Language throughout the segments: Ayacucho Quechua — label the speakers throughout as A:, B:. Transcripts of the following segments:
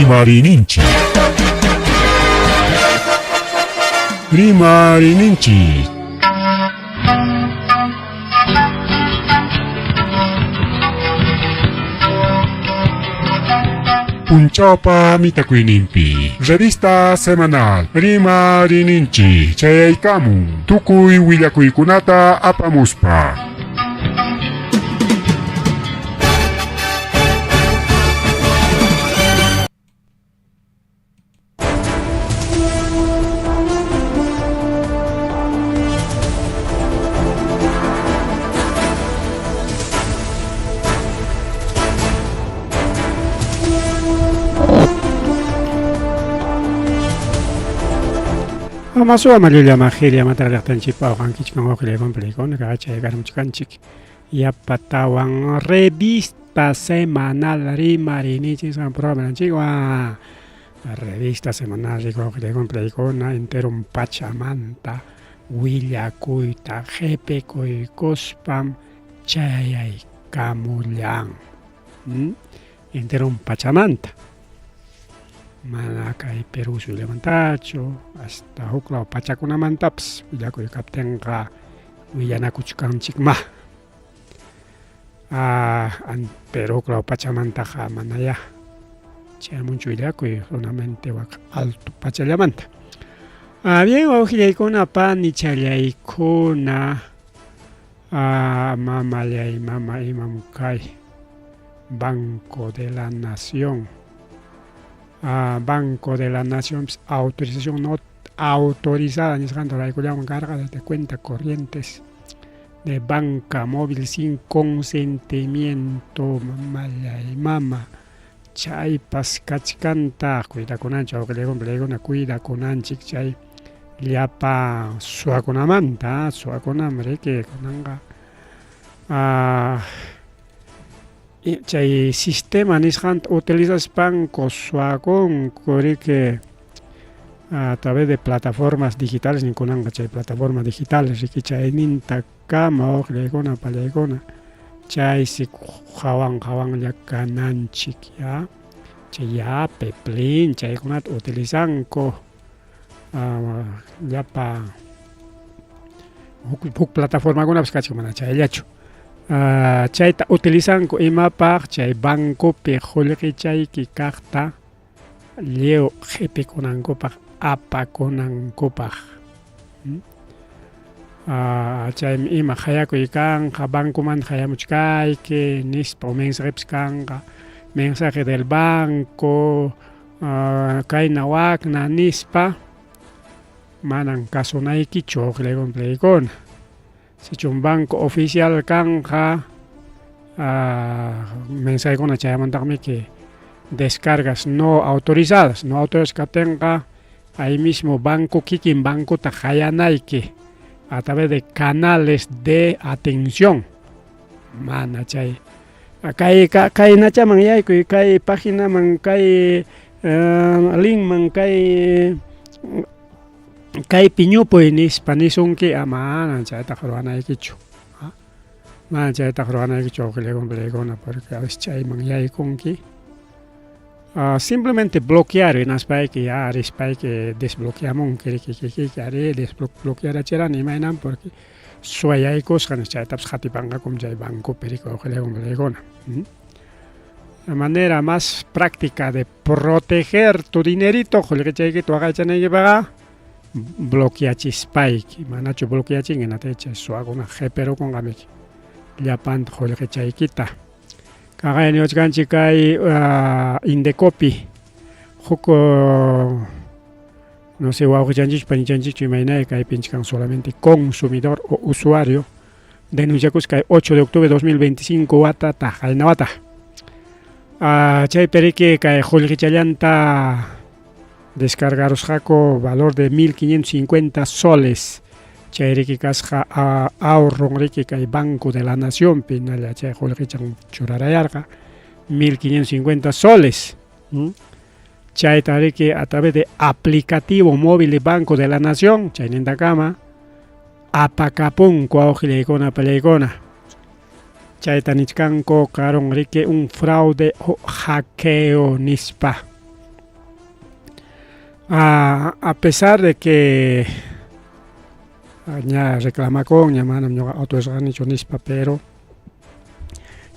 A: Rimariyninchik. Rimariyninchik. Punchawpa mitakuyninpi revista semanal Rimariyninchik chayaykamun tukuy willakuykunata apamuspa.
B: Amasuwa mallullama qillamanta llaqtanchikpa awqankichikman wawqillaywan palaykuna kachaykarmuchkanchik yapatawan revista semanal rimariyninchik nisqan programanchikwan revista semanal wawqillaywan palaykuna enteron pachamanta willakuyta qipikuykuspam chayaykamullan enteron pachamanta mana kay Perú suyullamantachu hasta huklaw pachakunamantapas willakuy kaptinqa willanakuchkanchikma ah, pero huklaw pachamantaqa manayá chayamunchu willakuy solamente wak alto pachallamanta. Ah, bien wawqillaykuna panichallaykuna ah, mamallay mama imam kay Banco de la Nación. Ah, Banco de la Nación autorización no autorizada nisqanta ruraykullanman karqa desde cuenta corrientes de banca móvil sin consentimiento mamallay mama chaypas kachkantaq cuidakunanchik wawqillaykuna palaykuna cuidakunanchik chay llapa suwakunamanta suwakunam riki kunanqa ah, chay sistema nisqanta utilizaspanku suwakunku riki a través de plataformas digitales ninkunanqa chay plataformas digitales riki chaynintakama wawqillaykuna pallaykuna chaysi qhawan qhawanlla kananchik ya chay yape plin chaykunata utilizanku llapa huk, huk plataformakunapas kachkan mana chayllachu chayta utilizanku imapaq chay bancopi qullqichayki kaqta lliw qhipikunankupaq apakunankupaq chaymi ima qayakuy kanqa bancomanta qayamuchkayki nispa o mensajepis kanqa mensaje del banco kayna wakna nispa manan kasunaykichu wawqillaykuna palaykuna sichum banco oficial kanqa mensajekuna chayamantaqmiki descargas no autorizadas no autorizadas kaptinqa ahí mismo banco kikin bancota qayanayki a través de canales de atención mana chay kay kaynachaman yaykuy kay paginaman kay linkman kay kaypi ñupuy nispa nisunki manan chaytaqa ruwanaykichu mana chaytaqa ruwanaykichu wawqillaykuna palaykuna porque a veces chayman yaykunki simplemente bloquear hinaspayki ya rispayki desbloqueamunki riki kikiyki arí desbloquearachirani imaynan porque suwa yaykusqa nispa chaytapas qatipanqakum chay bancopi riki wawqillaykuna palaykuna la manera más práctica de proteger tu dinerito qullqichaykita waqaychanaykipaqqa bloqueachispayki manachu bloqueachinki hinataq chay suwakuna qhipirukunqamiki llapanta qullqichaykita kaqay niwachkanchik kay Indecopi huk no sé wawqichanchikchu panichanchikchu imaynay kaypinchik solamente consumidor o usuario denunciakusqa kay 8 de octubre 2025 wata taqayna wata chaypi riki kay qullqichallanta descargarusqaku valor de 1550 soles chay riki kasqa ahorron riki kay Banco de la Nacionpi hinalla chay qullqichan churarayarqa 1550 soles chayta riki a través de aplicativo móvil de Banco de la Nación chaynintakama apakapunku wawqillaykuna pallaykuna chayta nichkanku karun riki un fraude o hackeo nispa. A pesar de que ña reclamakunña manam ñuqa autorizarqanichu nispa, pero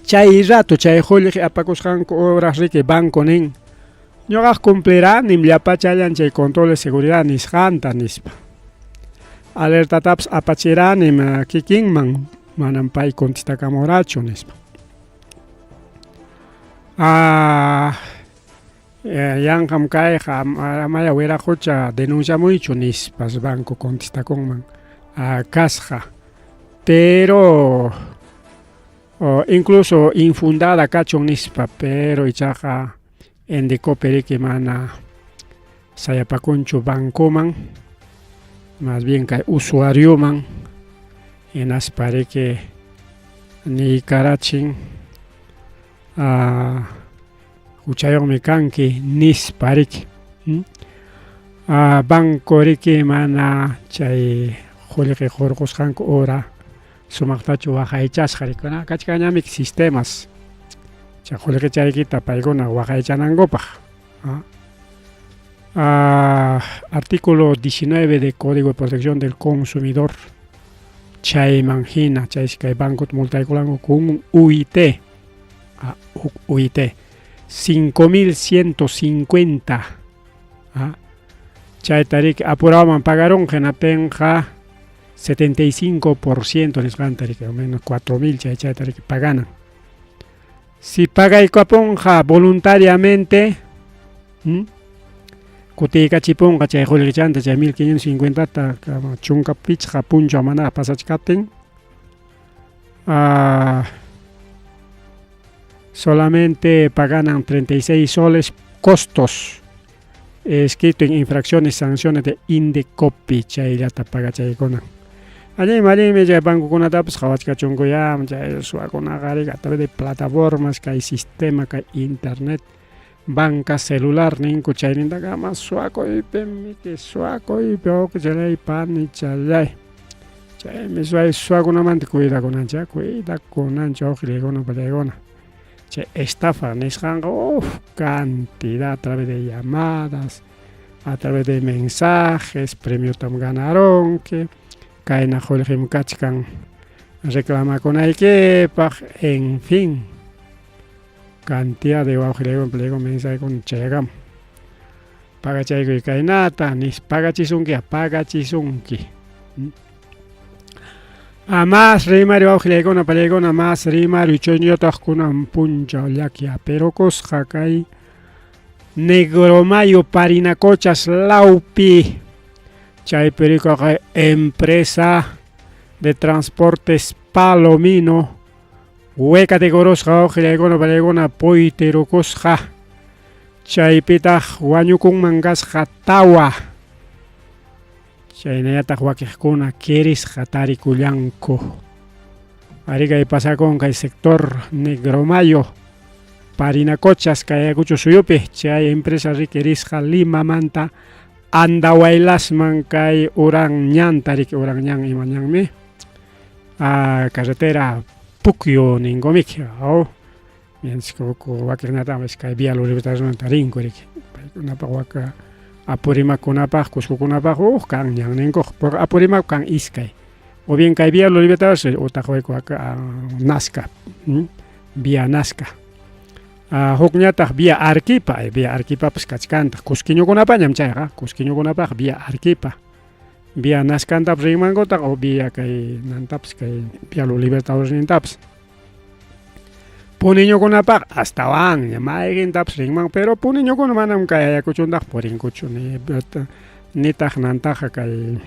B: chay rato chay qullqi apakusqanku horas riki banco nin ñuqaq cumpliranim llapachallan chay control de seguridad nisqanta nispa. Alertatapas apachiranim kikinman manam pay contestakamurachu nispa. Yanqam kayqa amaya wiraqucha denunciamuychu nispas banco contestakunman kasqa. Pero incluso infundada kachun nispa, pero ichaqa Indecopi riki mana sayapakunchu bancoman, más bien kay usuarioman, hinaspa riki niykarachin huchayuqmi kanki nispa riki. Banco riki mana chay qullqi hurqusqanku hora sumaqtachu waqaychasqa rikuna kachkanñami sistemas chay qullqichaykita paykuna waqaychanankupaq. Artículo 19 de Código de Protección del Consumidor chayman hina chaysi kay bancota multaykulanku con UIT UIT 5150 chayta riki apurawan pagarunqa hinaptinqa 75% nisqanta riki al menos 4000 chay chayta riki paganan. Si pagaykapunqa voluntariamente kutiykachipunqa chay qullqichanta chay 1550 ta 15 punchaw manaraq pasachkaptin solamente paganan 36 soles costos escrito en infracciones sanciones de Indecopi chayllata pagachaykunan. Allinmi allinmi chay bancokunatapas qhawachkachunkuyá chay suwakunaqa riki a través de plataformas kay sistema kay internet banca celular ninku chaynintakama suwakuypim suwakuypi wawqichalay panichalay chaymi suwakunamanta cuidakunanchik cuidakunanchik wawqillaykuna pachaykuna chay estafa nisqanqa uf cantidad a través de llamadas a través de mensajes premiotam ganarunki kayna qullqim kachkan reclamakunaykipaq en fin cantidad de wawqillaykuna palaykuna mensajekuna chayakamun pagachaykuy kaynata nispa pagachisunki pagachisunki. Más rimari wawqillaykuna palaykuna más rimari chayñataq kunan punchaw llaki apirukusqa kay Negromayo Parinacochas lawpi chaypi rikuqa empresa de transportes Palomino huecatikurusqa wawqillaykuna palaykuna puytirukusqa chaypitaq wañukunman kasqa tawa chaynallataq wakiqkuna kirisqa tarikullanku. Ari kay pasakun kay sector Negromayo Parinacochas kay Ayacucho suyupi chay empresa riki risqa Limamanta Andahuaylasman kay Uran ñanta riki Uran ñan ima ñanmi carretera Puquio ninkumiki wakiqnatapas kay Vía Los Libertadores rinku riki paykunapaq waka Apurimakunapaq Cuscokunapaq huk kan ñanninkuq porque Apurímac kan iskay o bien kay Vía Los Libertadores utaq waka Nazca Vía Nazca hukñataq Vía Arequipa Vía Arequipapas kachkantaq Cusqueñokunapañam chayqa Cusqueñokunapaq Vía Arequipa Vía Nazcantapas rinmankutaq o vía kay nantapas kay Vía Los Libertadores nintapas Puniñukunapaq astawanña mayqintapas rinman pero puniñukuna manam kay Ayacuchontaq purinkuchu nitaq nantaqa kay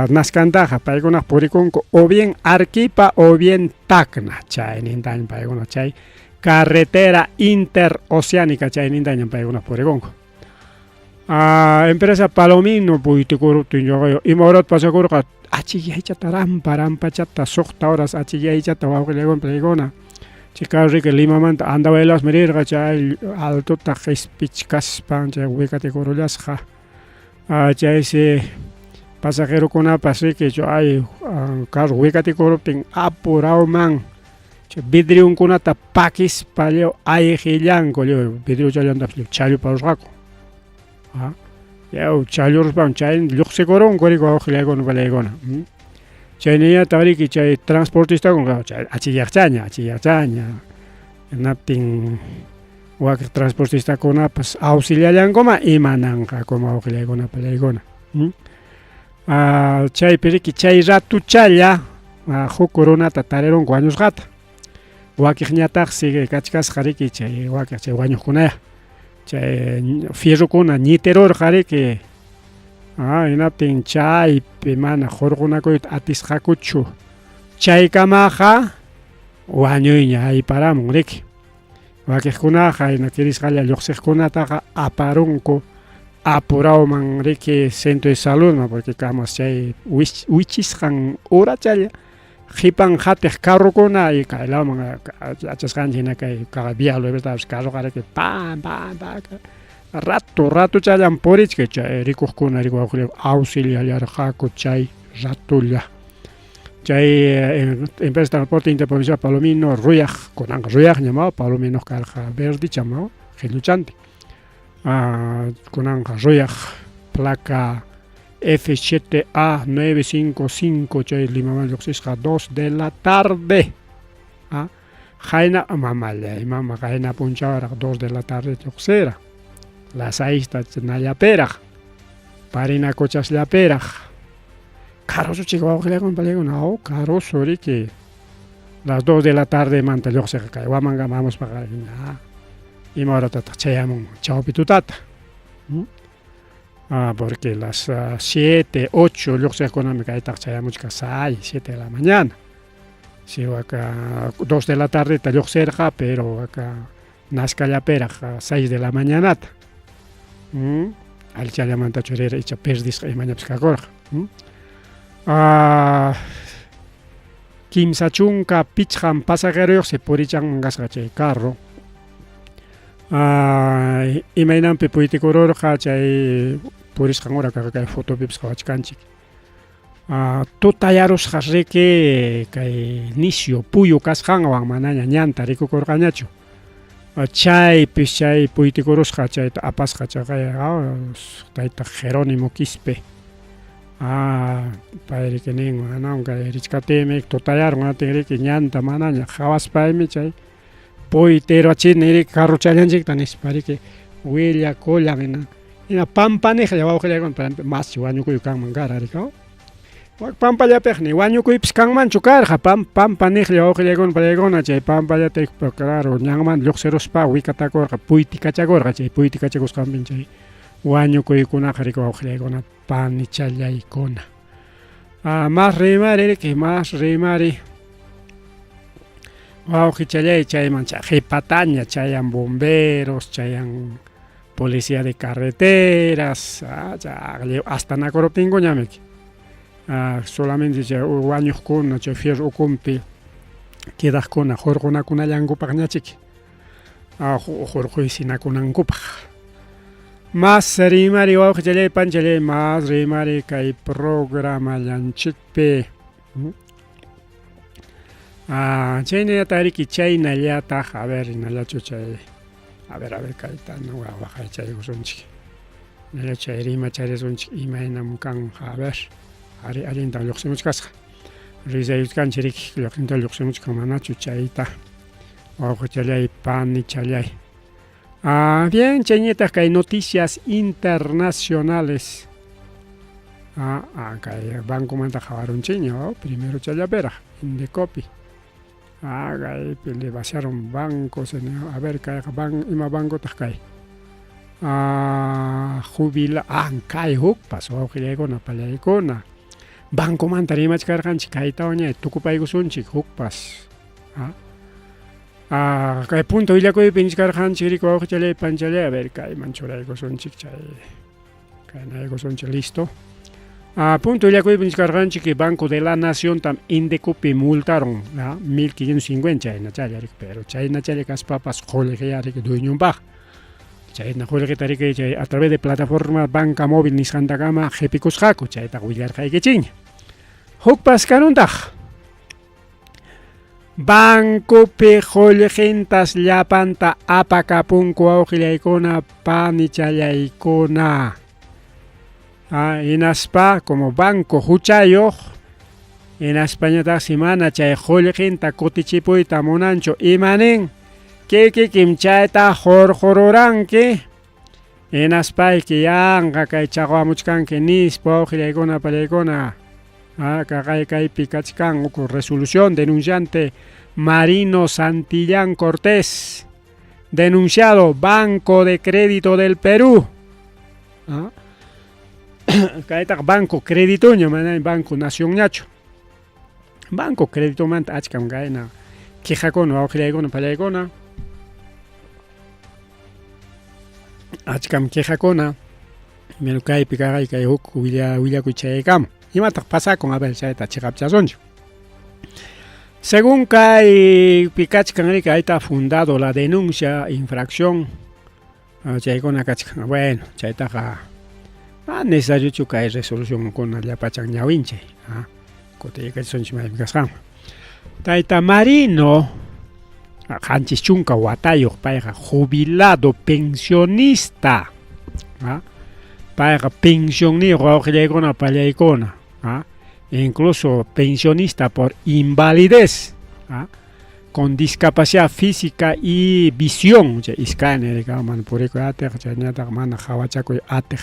B: Nazcantaqa paykunaqa purikunku o bien Arequipa o bien Tacna chaynintaña paykuna chay carretera interoceánica chaynintaña paykuna purikunku. Empresa Palomino puytikuruptin ima horat pasakurqa achikyaychata rampa rampachata suqta horas achikyaychata wawqillaykuna paykuna chay carro riki Limamanta Andahuaylasman rirqa chay altota qispichkaspan chay huecatikurullasqa chaysi pasajerokunapas riki ay carro huecatikuruptin apurawman chay vidrionkunata pakispa lliw ayqillanku lliw vidriochallantapas lliw challuparusqaku. Yaw challuruspan chay lluqsikurunku riki wawqillaykuna palaykuna. Chaynañataq riki chay transportistakuna chay achiyaqchaña achiyaqchaña hinaptin wakin transportistakunapas auxiliallankuman imananqakum wawqillaykuna palaykuna. Chaypi riki chay ratuchalla huk runata tarirunku wañusqata. Wakiqñataqsi kachkasqa riki chay wakiq chay wañuqkunaya. Chay fierrokuna ñitirurqa riki. Hinaptin chaypi mana hurqunakuyta atisqakuchu. Chaykamaqa wañuyña ayparamun riki. Wakiqkunaqa hina kirisqalla lluqsiqkunataqa aparunku apurawman riki centro de saludman porque kamas chay wichisqan horachalla qipan qatiq carrokuna y kay lawman yachasqanchik hina kay vía libertad carroqa riki pam pam pam rato ratuchallam purichka chay rikuqkuna auxiliallarqaku chay ratulla. Chay empresa de transporte interprovincial Palomino ruyaq kunanqa ruyaqñam Palomino karqa verdicham qilluchantin. Kunanqa ruyaq placa F7A955 chay Limaman lluqsisqa 2 de la tarde. Qayna mamallay mama qayna punchawraq 2 de la tarde lluqsira. Las 6 ta nallaperaq. Parinacochasllaperaq. Karusu chika wawqillaykuna palaykuna aw karusu riki. Las 2 de la tarde manta lluqsiqa kay Huamanga hamuspaqa ima horatataq chayamunman chawpi tutata. Porque las 7, 8 lluqsiqkunami kaytaqa chayamuchka 6, 7 de la mañana. Si waka 2 de la tarde ta lluqsirqa pero waka Nazcallaperaq 6 de la mañanata. Allichallamantachu rira icha perdisqa imañapas kakurqa. 35 pasajeroyuqsi purichanman kasqa chay carro. Imaynanpi puytikururqa chay purisqan hora kaqa kay fotopipas qawachkanchik. Tutayarusqas riki kay nisyu puyu kasqanwan manaña ñanta rikukurqañachu. Chaypis chay puytikurusqa chayta apasqa chaqay tayta Jerónimo Quispe. Pay riki nin manam kay richkaptiymi tutayarun atin riki ñanta manaña qawaspaymi chay puytirachini riki carrochallanchikta nispa riki willakullan hina hina pampaniqlla wawqillaykuna maschi wañukuy kanman kara riki. Wak pampallapiq ni wañukuypis kanmanchu karqa pampaniqlla wawqillaykuna palaykuna chay pampallata claro ñanmanta lluqsiruspa wikatakurqa puytikachakurqa chay puytikachakusqanpin chay wañukuykunaqa riki wawqillaykuna panichallaykuna. Mas rimari riki mas rimari wawqichallay chayman chay qhipataña chayan bomberos chayan policía de carreteras astanakuruptinkuñam riki. Solamente chay wañuqkuna chay fierro ukunpi quedaqkuna hurqunakunallankupaqñachiki hurquysinakunankupaq. Mas rimari wawqichallay panchallay mas rimari kay programallanchikpi. Chaynallataq riki chaynallataq a ver hinallachu chay a ver kayta waqaychaykusunchik. Hinalla chay rimacharisunchik imaynam kanqa a ver ari allintan lluqsimuchkasqa. Rizayuchkanchik riki allinta lluqsimuchkan manachu chayta wawqichallay panichallay. Bien chayñataq kay noticias internacionales. Kay bancomanta qawarunchikña primero challaperaq Indecopi. Kaypi le vaciaron bancos a ver kayqa ima bancotaq kay. Jubila kay hukpas wawqillaykuna pallaykuna. Bancomanta rimachkarqanchik kaytawanña tukupaykusunchik hukpas. Kay punto willakuypi nichkarqanchik riki wawqichallay panchallay a ver kayman churaykusunchik chay kaynaykusunchik listo. Punto willakuypi nichkarqanchik Banco de la Nación tam Indecopi multaron 1550 chaynachalla riki pero chaynachalla kaspapas qullqiya riki dueñonpaq. Chayna qullqita riki chay a través de plataforma banca móvil nisqantakama qipikusqaku chaytaqa willarqaykichikña. Hukpas karuntaq. Bancopi qullqintas llapanta apakapunku wawqillaykuna panichallaykuna. Hinaspa como banco huchayuq hinaspañataqsi mana chay qullqinta kutichipuyta munanchu imanin kikikim chayta hurqururanki hinaspayki yanqa kay chaqwamuchkanki nispa wawqillaykuna pallaykuna. Kaqay kaypi kachkan huk resolución denunciante Marino Santillán Cortés denunciado Banco de Crédito del Perú. Kaytaqa Banco Créditoña mana Banco Nacionñachu. Banco Créditomanta achkam kayna quejakuna wawqillaykuna pallaykuna. Achkam quejakuna. Pero kaypi kaqay kay huk willakuy chayaykamun. Imataq pasakun? A ver, chayta chiqapchasunchik. Según kaypi kachkan riki, ahí está fundado la denuncia, infracción, chaykuna kachkan. Bueno, chaytaqa mana necesariochu kay resolucionkuna llapachan ñawinchay. Kutiykachisunchik maypi kasqanman. Tayta Marino, 70 watayuq, payqa jubilado pensionista. Payqa pensionniyuq wawqillaykuna pallaykuna. Incluso pensionista por invalidez, con discapacidad física y visión, chay iskaynin riki, mana purikuy atiq, chayñataq mana hawachakuy atiq.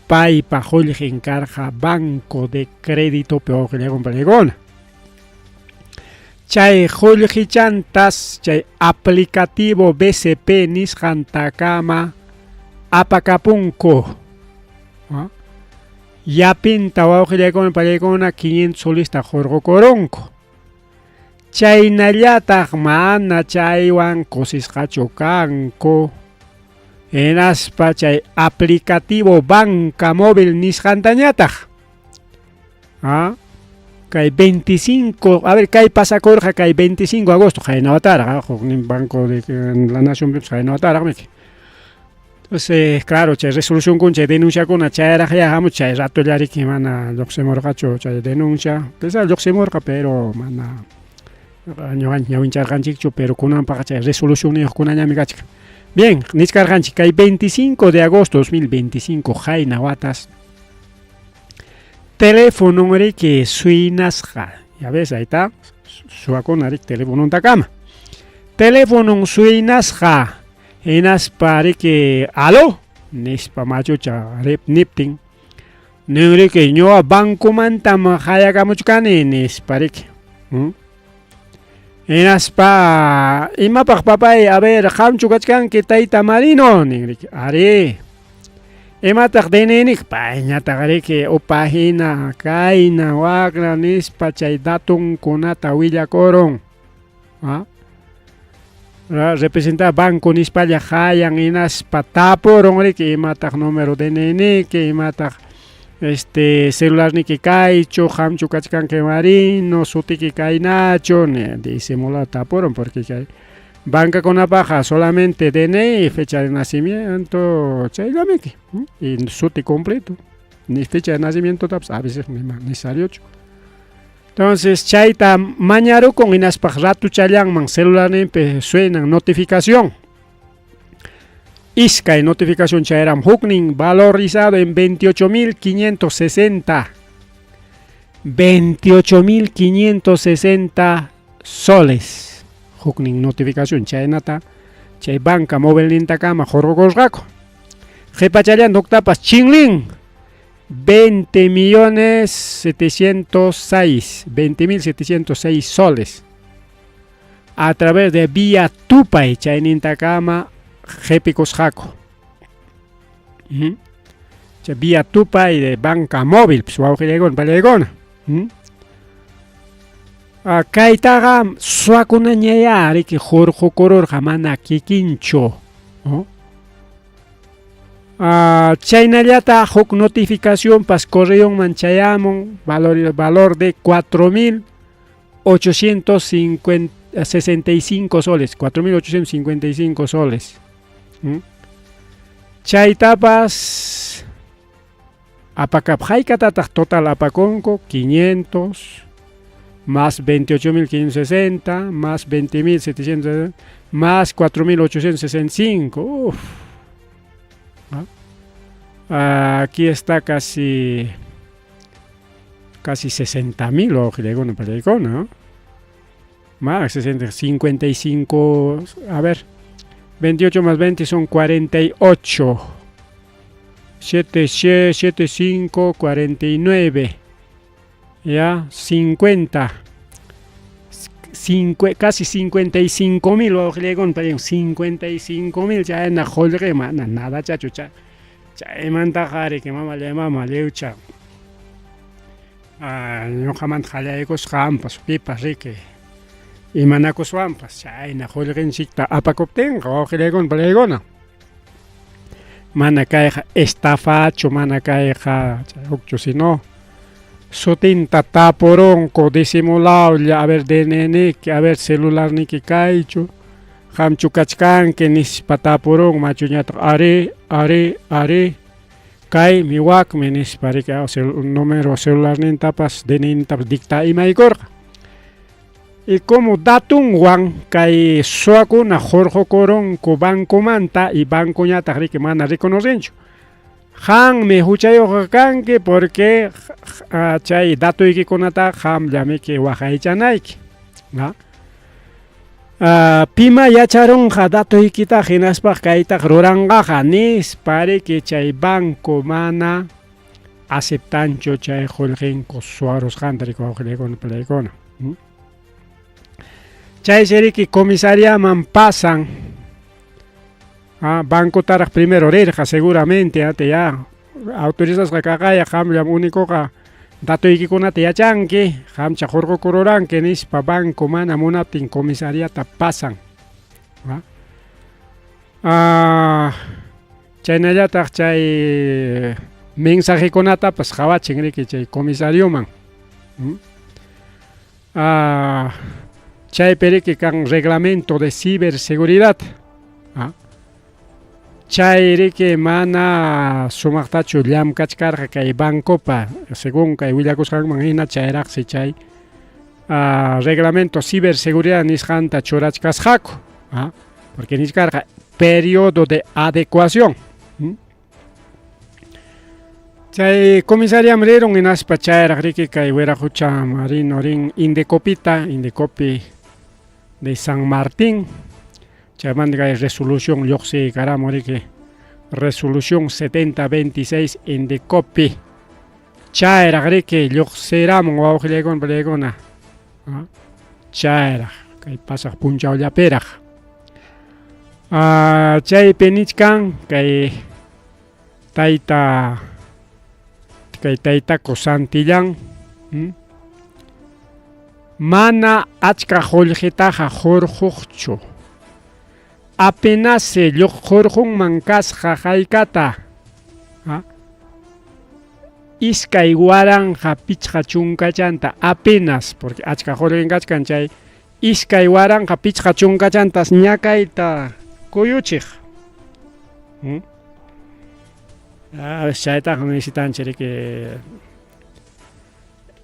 B: Paypa qullqin karqa Banco de Créditopi wawqillaykuna pallaykuna. Chay qullqichantas chay aplicativo BCP nisqantakama apakapunku. Yapinta wawqillaykuna pallaykuna 500 solista hurqukurunku. Chaynallataq mana chaywan kusisqachu kanku. Hinaspa chay aplicativo banca móvil nisqantañataq. Kay 25, a ver, kay pasakurqa kay 25 de agosto, qayna wataraq, huknin Banco de la Nación qayna wataraqmiki. Entonces, claro, chay resolución chay denunciakuna chayraqya hamuch chay ratolla riki mana lluqsimurqachu chay denuncia. Quizás lluqsimurqa, pero mana ñuqanchik ñawincharqanchikchu, pero kunanpaqa chay resolucionniyuqkunañami kachkan. Bien, nichkarqanchik kay 25 de agosto 2025 qayna watas teléfono riki suynasqa. Ya ves, ahí está, suwakuna riki telefonontakama. Teléfono suynasqa. Hinaspa riki aló nispa machucha niptin nin riki ñuqa bancomantam qayakamuchkani nispa riki. Hinaspa imapaq papay, a ver, qamchu kachkanki tayta Marino nin riki. Arí. Imataq DNIniki? Payñataq riki upa hina kayna wakna nispa chay datunkunata willakurun. Representar banco nispalla qayan hinaspa tapurun riki imataq número DNIniki, imataq celularniki kaychu, qamchu kachkanki Marino, sutiki kaynachu, disimulado tapurun porque kay bancakunapaqa solamente DNI, fecha de nacimiento, chayllamiki, y suti completo, ni fecha de nacimiento tapas a veces ni necesariochu. Entonces chayta mañarukun hinaspa ratuchallanman celularninpi suenan notificación. Iskay notificación chayram huknin valorizado en 28.560. 28.560 soles. Huknin notificación chaynata chay banca móvil nintakama hurqukusqaku. Qhipachallan huktapas chinlin 20 millones 706, 20.706 soles. A través de vía Tupay chaynintakama qhipikusqaku. Chay vía Tupay de banca móvil, pues wawqillaykuna pallaykuna. Kaytaqa suwakunañayá riki hurqukururqa mana kikinchu. Chaynallataq huk notificación pas correoman chayamun valor de 4.865 soles, 4.855 soles. Chaytapas apakap haykatataq total apakunku 500, Más 28.560, más 20.700, más 4.865. Uf. Aquí está casi casi 60.000 wawqillaykuna pallaykuna, ¿no? Más 60, 55, a ver, 28 más 20 son 48. 7, 7, 5, 49. Ya, 50. Cinco, casi 55 mil wawqillaykuna pallaykuna, 55 mil chayna qullqi mana nada chachu chay chaymantaqa riki mamallay mama lliwcha ñuqamanta qallaykusqa qampas pipas riki imanakuswanpas chayna qullqinchikta apakuptinqa wawqillaykuna pallaykuna mana kayqa estafachu mana kayqa chay hukchu sino sutinta tapurunku disimulawlla a ver DNNiki a ver celularniki kaychu qamchu kachkanki nispa tapurun machuñataq arí arí arí kaymi wakmi nispa riki número celularnintapas DNIntapas dicta imaykurqa y como datunwan kay suwakuna hurqukurunku bancomanta y bancoñataq riki mana reconocenchu qammi huchayuqqa kanki porque chay datuykikunata qamllamiki waqaychanayki pima yacharunqa datuykita hinaspa kaytaq ruranqaqa nispa riki chay banco mana aceptanchu chay qullqinku suwarusqanta riki wawqillaykuna palaykuna. Chaysi riki comisariaman pasan bancotaraq primero rirqa seguramente ate ya autorizasqa kaqaya qamllam únicoqa datuykikunata yachanki qamcha hurqukururanki nispa banco mana munaptin comisariata pasan. Chaynallataq chay mensajekunatapas qawachin riki chay comisarioman. Chaypi riki kan reglamento de ciberseguridad. Chay riki mana sumaqtachu llamkachkarqa kay bancopa según kay willakusqanman hina chayraqsi chay reglamento ciberseguridad nisqanta churachkasqaku porque nichkarqa periodo de adecuación. Chay comisariam rirun hinaspa chayraq riki kay Wiraqucha Marino rin Indecopita, Indecopi de San Martín. Chaymanta kay resolución lluqsiykaramun riki resolución 7026 Indecopi. Chayraq riki lluqsiramun wawqillaykuna palaykuna. Chayraq kay pasaq punchawllapiraq. Chaypi nichkan kay tayta kay taytaku Santillán mana achka qullqitaqa hurquqchu apenas hurqunman kasqa haykata 2550 chanta apenas porque achka qullqin kachkan chay 2550 chantas ñakayta kuyuchiq. Chaytaqa necesitanchik riki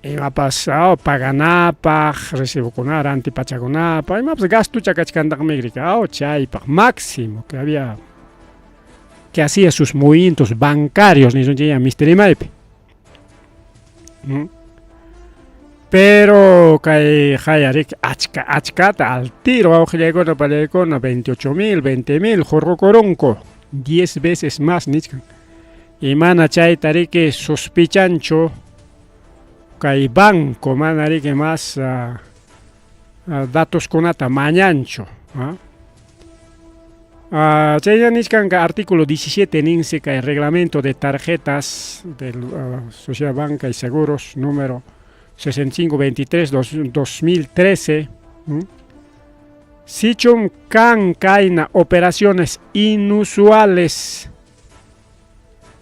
B: imapas paganapaq recibokuna ranti pachakunapaq imapas gastucha kachkantaqmi riki chaypaq máximo que había que hacía sus movimientos bancarios nisunchik mister imaypi. Pero kay haya riki achka achkata al tiro wawqillaykuna pallaykuna 28,000 20,000 hurqukurunku 10 veces más nichkan y mana chayta riki sospechanchu kay banco mana riki más datoskunata mañanchu. Chayna nichkanqa artículo 17 ninsi kay reglamento de tarjetas de Sociedad Banca y Seguros número 6523 2013. Sichum kan kayna operaciones inusuales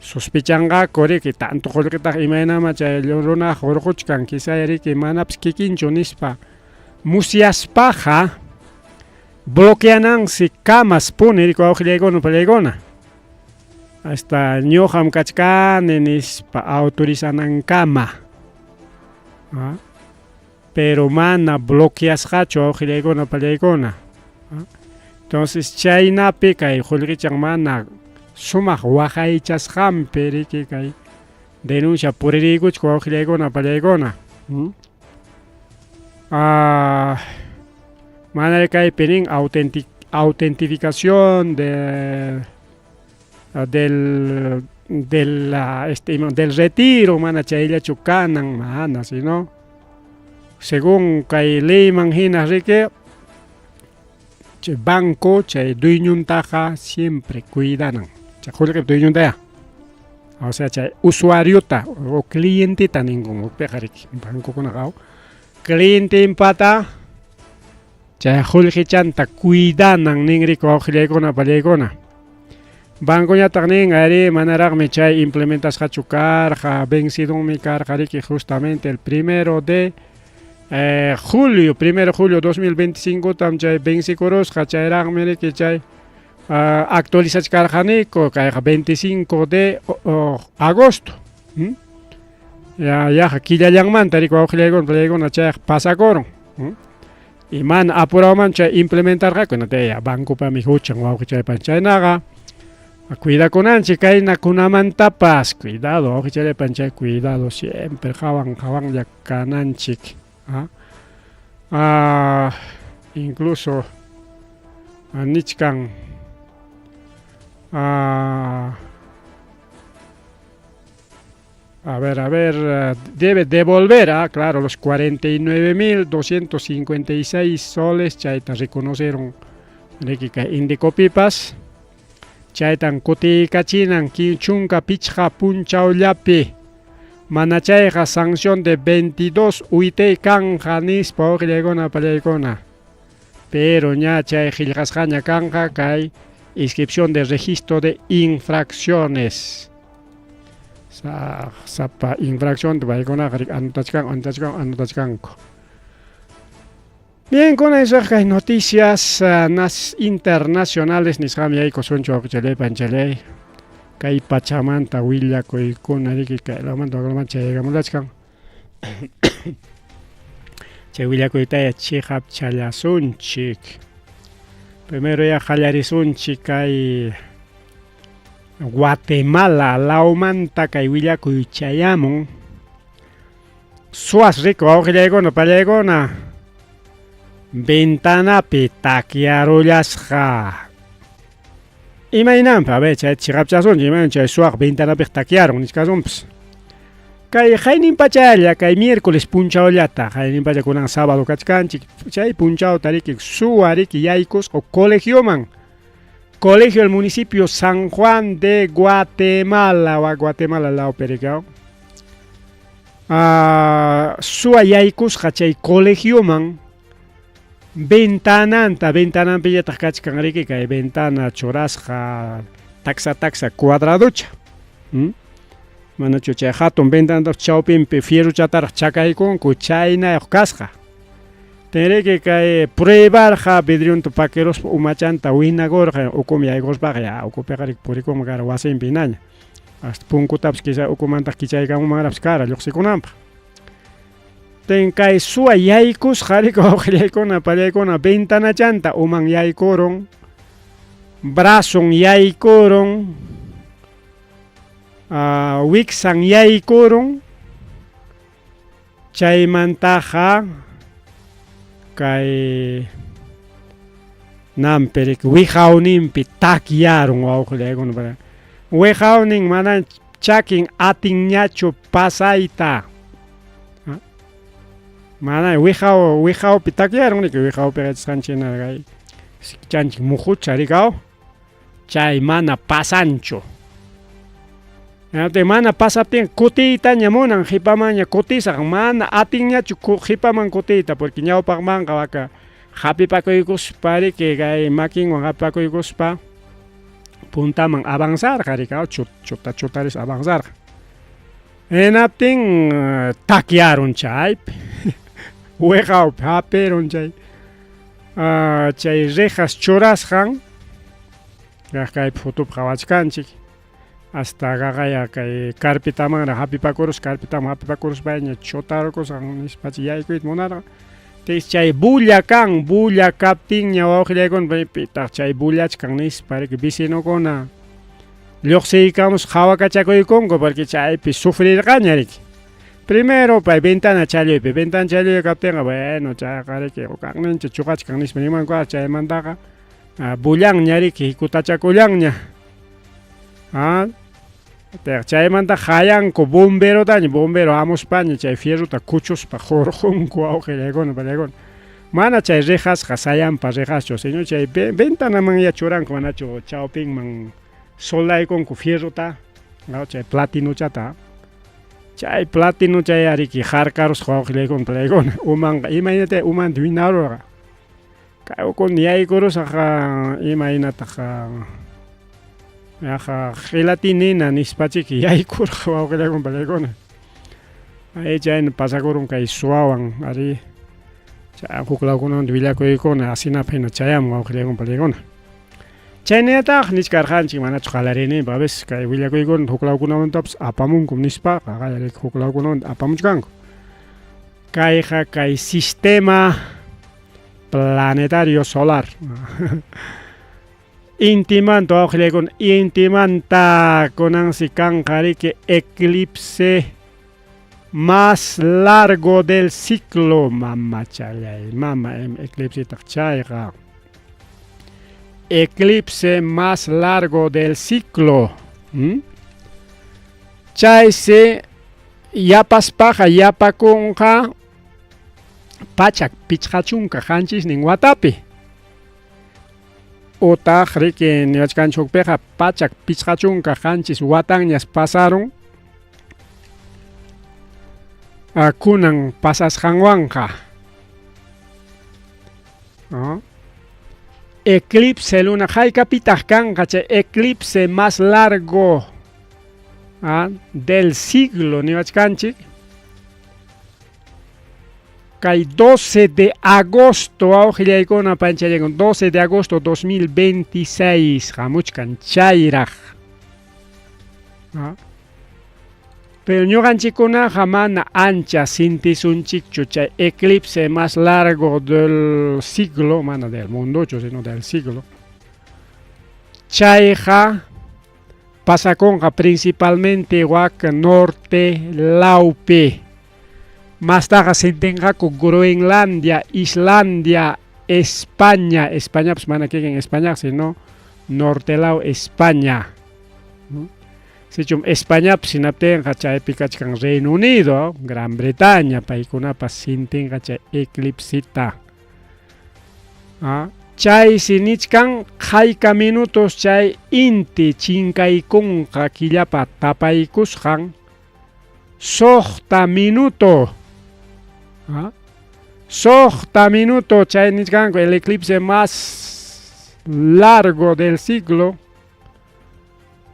B: sospechanqaku riki tanto qullqitaqa imaynama chay runa hurquchkan quizá riki manapas kikinchu nispa musyaspaqa bloqueanansi kamas puni riki wawqillaykuna pallaykuna hasta ñuqam kachkani nispa autorizanankama. Pero mana bloqueasqachu wawqillaykuna pallaykuna. Entonces chaynapi kay qullqichan mana sumaq waqaychasqanpi riki kay denuncia puririykuchku wawqillaykuna pallaykuna. Ah, mana kaypi nin autentificación de del del este del retiro mana chayllachu kanan mana sino según kay leyman hina riki chay banco chay dueñontaqa siempre cuidanan chay qullqip dueñontaya o sea chay usuariota o clienteta ninkun hukpiqa riki bancokunaqa clientenpata chay qullqichanta cuidanan ninriku wawqillaykuna pallaykuna. Bancoñataq nin arí manaraqmi chay implementasqachu karqa vencidonmi karqa riki justamente el primero de julio, primero julio 2025 tam chay vencikurusqa chayraqmi riki chay actualizachkarqaniku kayqa 25 de agosto. Ya yaqa killallanmanta riki wawqillaykuna pallaykuna chayqa pasakurun. Y mana apurawman chay implementarqaku ya bancopami huchan wawqichaypa chaynaqa cuidakunanchik kaynakunamantapas cuidado wawqichaypa chay cuidado siempre qawan qawanlla kananchik. Incluso nichkan a ver, debe devolver, claro, los 49.256 soles, chayta reconocieron riki kay Indecopipas, chaytan kutiykachinan chunka pichqa punchawllapi, mana chayqa sanción de 22 UIT kanja nispa wawqillaykuna pallaykuna, pero ña chay qillqasqaña kanja kay inscripción de registro de infracciones. Sapa infracción paykunaqa anotachkan anotachkan anotachkanku. Bien, con eso hay noticias internacionales nisqami yaykusunchu wawqichalay panchalay kay pachamanta willakuykuna riki kaylamanta waklamanta chayaykamulachkan chay willakuytaya chiqapchallasunchik. Primero ya qallarisunchik kay Guatemala lawmanta kay willakuy chayamun. Suwas riku wawqillaykuna pallaykuna ventanapi takyarullasqa. Imaynanpi a ver chay chiqapchasunchik imaynan chay suwaq ventanapiq takyarun nichkasunpas. Kay qaynin pachalla kay miércoles punchawllata qaynin pacha kunan sábado kachkanchik chay punchawta riki suwa riki yaykusqa colegioman. Colegio del municipio San Juan de Guatemala, wa Guatemala lawpi riki. Suwa yaykusqa chay colegioman ventananta, ventananpillataq kachkan riki kay ventana churasqa taksa taksa cuadradocha. Manachu chay hatun ventanata chawpinpi fierrochataraq chakaykunku chaynayuq kasqa. Tenriki kay pruebarqa vidrionta pakiruspa umachanta winakurqa ukumi yaykuspaqa ya ukupiqa riki purikunman kara wasinpi hinaña. Hasta punkutapas quizá ukumantaq kichaykamunmanraqpas kara lluqsikunanpaq. Ten kay suwa yaykusqa riki wawqillaykuna pallaykuna ventanachanta uman yaykurun, brazon yaykurun, wiksan yaykurun, chaymantaqa kay nampi riki wiqawninpi takyarun wawqillaykuna. Wiqawnin mana chakin atinñachu pasayta. Mana wiqaw wiqawpi takyarun riki wiqawpi qachasqanchik hina kay chanchik muhucha rikaw chay mana pasanchu. Mana pasaptin kutiytaña munan qipamanña kutisaq mana atinñachu qipaman kutiyta porque ñawpaqmanqa waka hapipakuykuspa riki kay makinwan hapipakuykuspa puntaman avanzarqa rikaw chuta chutaris avanzarqa. Hinaptin takyarun chaypi wiqawpi hapirun chay chay rejas churasqan kaypi fotopi qawachkanchik. Hasta qaqaya kay carpetamanraq hapipakurus, carpetaman hapipakuruspaña chutarkusqan nispacha yaykuyta munarqa. Tis chay bulla kan, bulla kaptinña wawqillaykuna pitaq chay bullachkan nispa riki vecinokuna lluqsiykamus qhawakachakuykunku porque chaypi sufrirqaña riki. Primero pay ventana challuypi, ventana challuy kaptinqa bueno chayqa riki kaqnincha chuqachkan nispa nimanku chaymantaqa bullanña riki hikutachakullanña. Ah, chaymanta hayanku bomberotaña, bombero hamuspaña chay fierrota kuchuspa hurqunku wawqillaykuna pallaykuna. Mana chay rejasqa sayanpa rejaschu, sino chay ventanamanya churanku manachu chawpinman soldaykunku fierrota, chay platinochata. Chay platinochaya riki harkarusqa wawqillaykuna pallaykuna. Umanqa imaynataya umanta winarurqa. Kay ukun yaykurusaq imaynataq yaqa gelatinina nispachiki yaykurqa wawqillaykuna pallaykuna. Ay chayna pasakurun kay suwawan ari chay huk lawkunamanta willakuykuna asinapaq hina chayamun wawqillaykuna pallaykuna. Chaynallataq nichkarqanchik manachu qallariyninpi a veces kay willakuykuna huk lawkunamantapas apamunkum nispaqa qallariyku huk lawkunamanta apamuchkanku. Kayqa kay sistema planetario solar. Intimanta wawqillaykuna, intimanta kunansi kanqa riki eclipse más largo del ciclo, mamachallay, mama eclipsetaq chayqa. Eclipse más largo del ciclo. Chaysi yapaspaqa yapakunqa 157 watapi. Utaq riki niwachkanchukpiqa 157 watanñas pasarun kunan pasasqanwanqa. Eclipse luna haykapitaq kanqa chay eclipse más largo del siglo niwachkanchik. Kay 12 de agosto wawqillaykuna panchallaykuna 12 de agosto 2026 hamuchkan chayraq. Pero ñuqanchikkunaqa mana ancha sintisunchikchu chay eclipse más largo del siglo, mana del mundochu, sino del siglo. Chayqa pasakunqa principalmente wak norte lawpi. Mastaqa sintinqaku Groenlandia, Islandia, España, Españapas mana kikin España, sino norte law España. Sichum Españapas hinaptinqa chaypi kachkan Reino Unido, Gran Bretaña, paykunapas sintinqa chay eclipsita. Chaysi nichkan hayka minutos chay inti chinkaykunqa killapa tapaykusqan 6 minuto. 6 minuto chay nichkanku el eclipse más largo del siglo.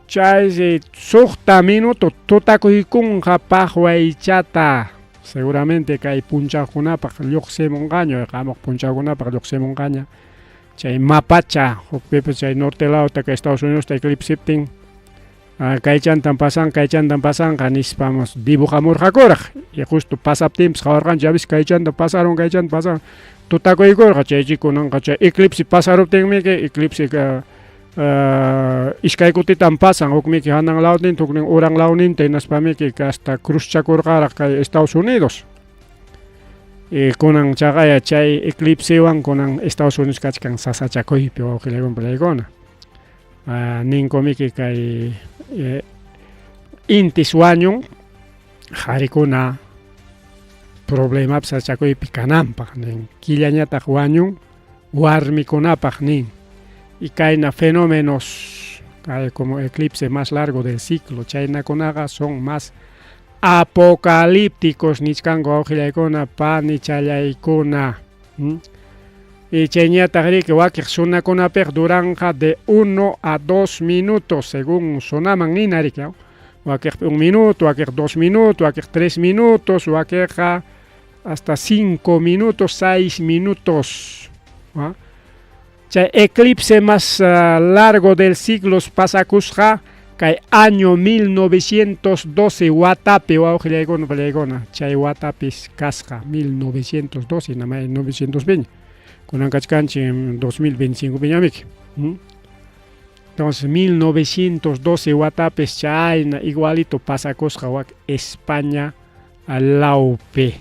B: Chaysi 6 minuto tutakuykunqa paqwaychata. Seguramente kay punchawkunapaq lluqsimunqaña, hamuq punchawkunapaq lluqsimunqaña. Chay mapacha hukpipas chay norte lawta kay Estados Unidos eclipsiptin kaychantan pasan, kaychantan pasanqa nispamos dibujamurqakuraq. Y justo pasaptinpas qawarqanchik, ya ves kaychanta pasarun, kaychanta pasarun. Tutakuykurqa chaychi kunanqa chay eclipse pasaruptinmi eclipse iskay kutitan pasan, hukmiki hanan lawninta, huknin uran lawninta, hinaspamiki hasta cruzchakurqaraq kay Estados Unidos. Y kunan chaqaya chay eclipsewan kunan Estados Unidos kachkan sasachakuypi wawqillaykuna pallaykuna. Ninkumiki kay intis wañun qarikuna problemapi sasachakuypi kananpaq nin, killañataq wañun warmikunapaq nin. Y kayna fenómenos como eclipse más largo del ciclo, chaynakunaqa son más apocalípticos nichkanku wawqillaykuna panichallaykuna. Y chayñataq riki wakiq sunakunapiq duranqa de 1 a 2 minutos según sunaman nina riki. Wakiqpi 1 minuto, wakiq 2 minutos, wakiq 3 minutos, wakiqqa hasta 5 minutos, 6 minutos. Chay eclipse más largo del siglo pasakusqa Kay año 1912 watapi wawqillaykuna pallaykuna chay watapis kasqa 1912 namay 900 piña kunan kachkanchik 2025 piñamiki. Entonces 1912 watapis chayna igualito pasakusqa wak España lawpi.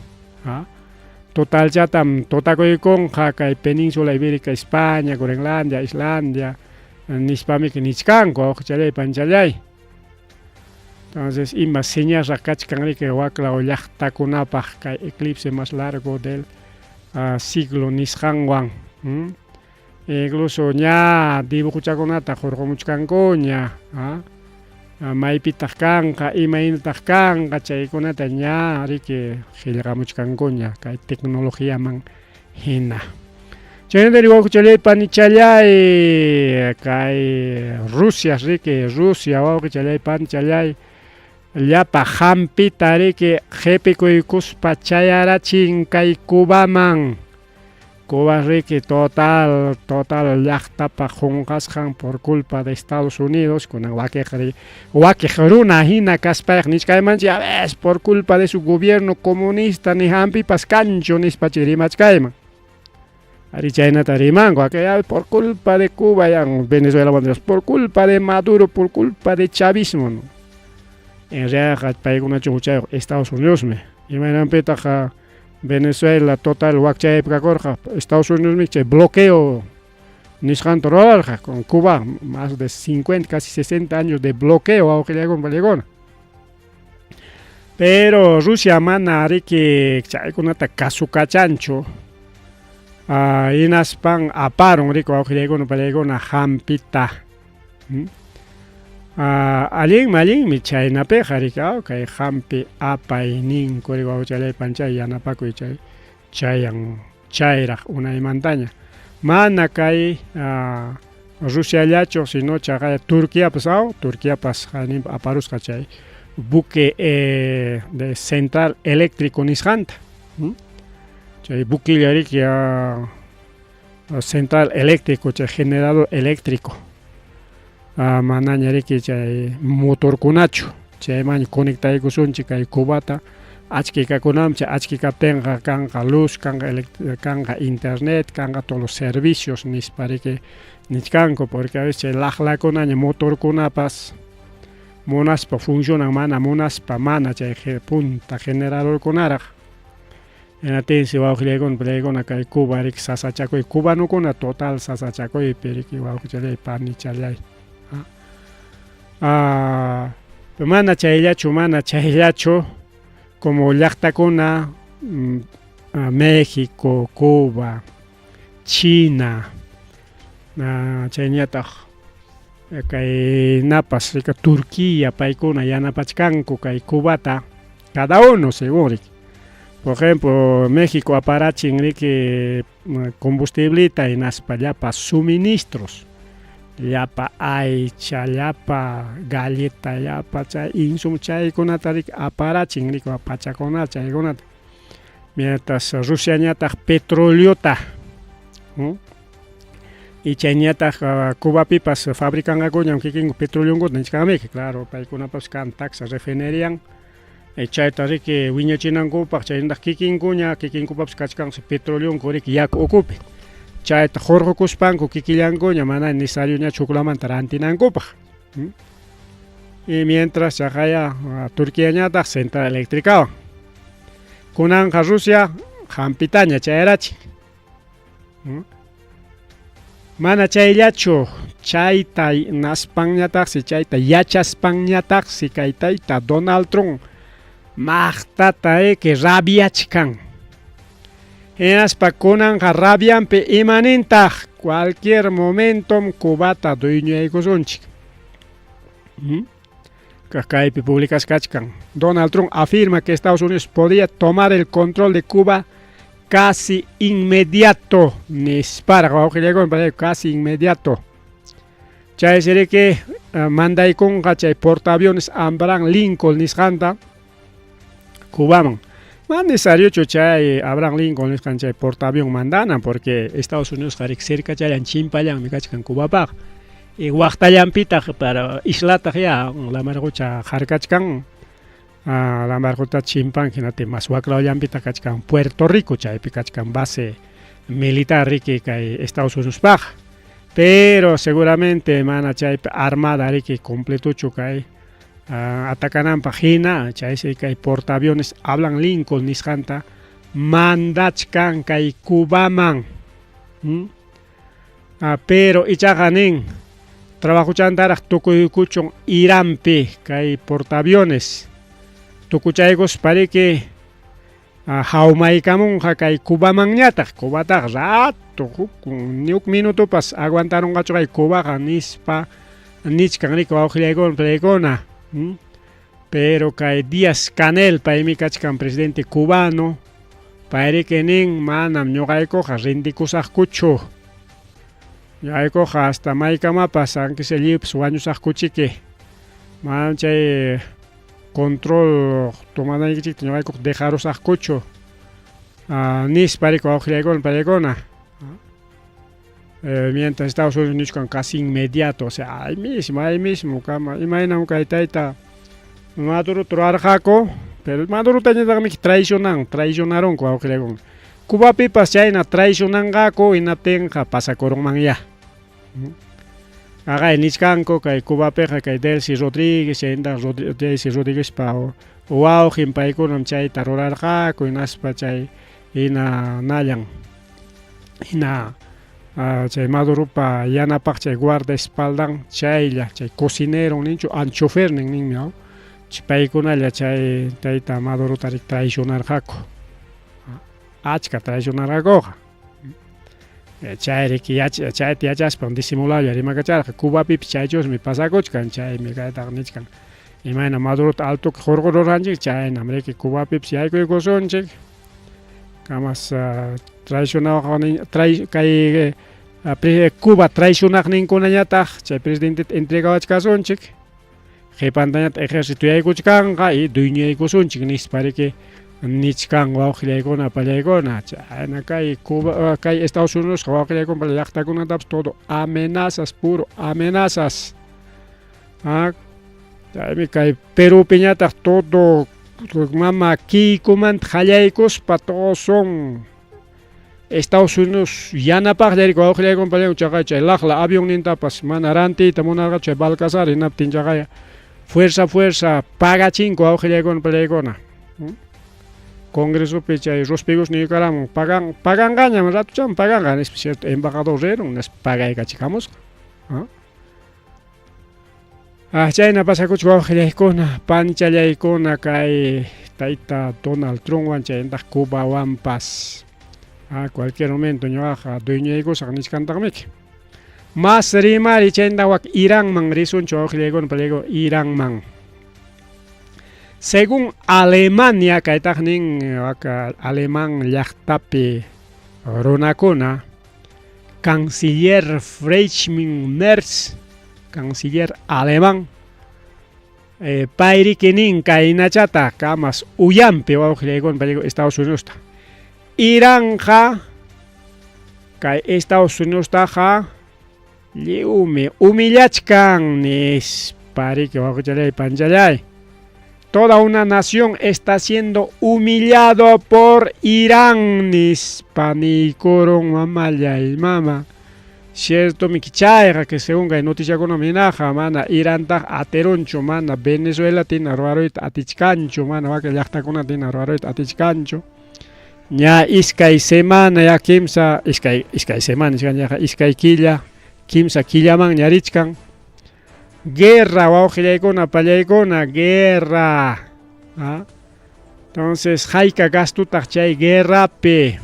B: Totalchatam totakuykunqa kay Península Ibérica, España, Groenlandia, Islandia nispamiki nichkanku wawqichalay panchalay. Entonces ima señasraq kachkan riki waklaw llaqtakunapaq kay eclipse más largo del siglo nisqanwan. Incluso ña dibujochakunata hurqumuchkankuña, maypitaq kanqa, imaynataq kanqa, chaykunata ña riki qillqamuchkankuña kay tecnologiaman hina. Chaynatari wawqichalay panichalay kay Rusia riki, Rusia wawqichalay panichalay llapa hampita riki qipikuykuspa chayarachin kay Cubaman. Cuba riki total, total llaqtapa qunqasqan por culpa de Estados Unidos, kunan wakiq wakiq runa hina kaspayqa nichkaymanchik a veces por culpa de su gobierno comunista ni hampipas kanchu nispa chay rimachkayman. Ari chaynata rimanku, por culpa de Cuba, ya Venezuela por culpa de Maduro, por culpa de chavismo. ¿No? En realidad paykunachu huchayuq Estados Unidosmi. Imaynanpitaq Venezuela total wakchaypi kakurqa Estados Unidosmi chay bloqueo nisqanta rurarqa con Cuba más de 50, casi 60 años de bloqueo wawqillaykuna pallaykuna. Pero Rusia mana riki chaykunata kasukachanchu. Hinaspan aparun riki wawqillaykuna pallaykuna hampita. Allinmi allinmi chaynapiqa riki kay hampi apayninku riki wawqichalay panchay yanapakuy chay chayan chayraq unaymantaña. Mana kay Rusiallachu sino chaqay Turquiapas Turquiapas aparusqa chay buque de central eléctrico nisqanta. Chay buquilla riki central eléctrico, chay generador eléctrico. Manaña riki chay motorkunachu chayman conectaykusunchik kay Cubata achkikakunam chay achkikaptinqa kanqa luz, kanqa kanqa internet, kanqa todos los servicios nispa riki nichkanku porque a veces chay laqlakunaña motorkunapas munaspa funcionan mana munaspa mana chay punta generadorkunaraq. Hinatinsi wawqillaykuna pallaykuna kay Cuba riki sasachakuy cubanokuna total sasachakuypi riki wawqichallay panichallay. Mana chayllachu, mana chayllachu como llaqtakuna México, Cuba, China, chayñataq kay napas Turquía paykuna yanapachkanku kay Cubata cada uno según riki. Por ejemplo, México aparachin riki combustiblita hinaspa llapa suministros, llapa aycha, llapa galleta, llapa chay insumo chaykunata riki aparachin riki pachakuna chaykunata. Mientras Rusiañataq petroleota y chayñataq Cubapipas fabricanqakuñam kikinku petroleonkuta nichkanmiki, claro, paykunapas kan taksa refinerian chayta riki wiñachinankupaq chaynataq kikinkuña kikinkupapas kachkansi petroleonku riki yaku ukupi chayta hurqukuspanku kikillankuña mana necesarioñachu huklamanta rantinankupaq. Y mientras chaqaya Turquiañataq central eléctricawan. Kunanqa Rusia hampitaña chayarachin. Mana chayllachu chayta naspanñataqsi chayta yachaspanñataqsi kay tayta Donald Trump maqtata riki rabiachkan. Hinaspa kunanqa rabianpi imanintaq cualquier momentum Cubata dueñoykusunchik. Kaypi publicasqa kachkan. Donald Trump afirma que Estados Unidos podría tomar el control de Cuba casi inmediato. Nisparaq wawqillaykuna casi inmediato. Chaysi riki mandaykunqa chay portaaviones Abraham Lincoln nisqanta Cubaman. Mana necesariochu chay Abraham Lincoln nisqan chay portaavion mandanan porque Estados Unidos riki cercachallan chimpallanmi kachkan Cubapaq. Y waqtallanpitaq para islataq ya lamar qucha harkachkan lamar qucha chimpan hinaptin mas waklawllanpitaq kachkan Puerto Rico chaypi kachkan base militar riki kay Estados Uniospaq pero seguramente mana chaypi armada riki completochu kay atacananpaq hina chaysi kay portaaviones Abraham Lincoln nisqanta mandachkan kay Cubaman. Pero ichaqa nin trabajuchantaraq tukuykuchun Iranpi kay portaaviones tukuchaykuspa riki hawmaykamunqa kay Cubamanñataq Cubataqa rato huk ni huk minutopas aguantarunqachu kay Cubaqa nispa nichkan riki wawqillaykuna paykuna. Pero kay Díaz Canel paymi kachkan presidente cubano payriki nin manam ñuqaykuqa rindikusaqkuchu ñuqaykuqa hasta maykamapas aunque sea lliwpas wañusaqkuchiki manam chay control tomanaykichikta ñuqaykuqa dejarusaqkuchu nispa riki wawqillaykuna paykuna. Mientras Estados Unidos nichkan casi inmediato, o sea, ahí mismo, ahí mismo, kama, imaynam kay tayta Madurota ruwarqaku, pero Madurota ñataqmi traicionan, traicionaronku wawqillaykuna. Cubapipas chayna traicionanqaku hinaptinqa pasakurunmanyá. Aqay nichkanku kay Cubapiqa kay Delcy Rodríguez chaynataq Delcy Rodríguezpa wawqin paykunam chayta rurarqaku hinaspa chay hina nallan hina chay Maduropa yanapaq chay guardaespaldan chaylla chay cocinero ninchu chofernin ninmi paykunalla chay tayta Madurota traicionarqaku achka traicionarqakuqa chayriki chayta yachaspan disimulalla rimakacharqa Cubapipis chaychusmi pasakuchkan chaymi kaytaqa nichkan imayna Madurota altoka hurqururqanchik chaynam riki Cubapipis yaykuykusunchik kamas traicionawaq kay Cuba traicionaqninkunañataq chay presidenteta entregawachkasunchik qhipantañataq ejército yaykuchkanqa y dueñoyaykusunchik nispa riki nichkan wawqillaykuna pallaykuna chayna kay Cuba kay Estados Unidos wawqillaykuna llaqtakunatapas todo amenazas puro amenazas chaymi kay Perupiñataq todo mama Kiykumanta qallaykuspa todos son Estados Unidos yanapaqlla riki wawqillaykuna pallaykuna chaqay chay laqla avionnintapas mana rantiyta munarqachu chay Balcazar hinaptin chaqay fuerza fuerza pagachinku wawqillaykuna pallaykuna. Congresopi chay Rospigos niykaramun pagan paganqañam ratucham paganqa nispa cierto embajador rirun nispa pagaykachikamusqa. Chayna pasakuchka wawqillaykuna panchallaykuna kay tayta Donald Trumpwan chaynataq Cubawanpas cualquier momento ñuqaqa dueñoyaykusaq nichkantaqmiki. Mas rimari chaynata wak Iranman risunchik wawqillaykuna pallaykuna Iranman. Según Alemania kaytaq nin waka alemán llaqtapi runakuna canciller Friedrich Merz canciller alemán payriki nin kaynachata kamas uyampi wawqillaykuna pallaykuna Estados Uniosta Iranqa kay Estados Uniostaqa lliwmi humillachkan nispa riki wawqichalay panchalay. Toda una nación está siendo humillado por Irán nispa niykurun mamallay mama. Cierto miki chayqa que según kay noticiakuna hinaqa mana Irantaq atirunchu mana Venezuela tina ruwaruyta atichkanchu mana wakin llaqtakunata hina ruwaruyta atichkanchu. Ña iskay semana ya kimsa iskay iskay semana nichkanñaqa iskay killa kimsa killamanña richkan. Guerra wawqillaykuna pallaykuna guerra. Entonces hayka gastutaq chay guerrapi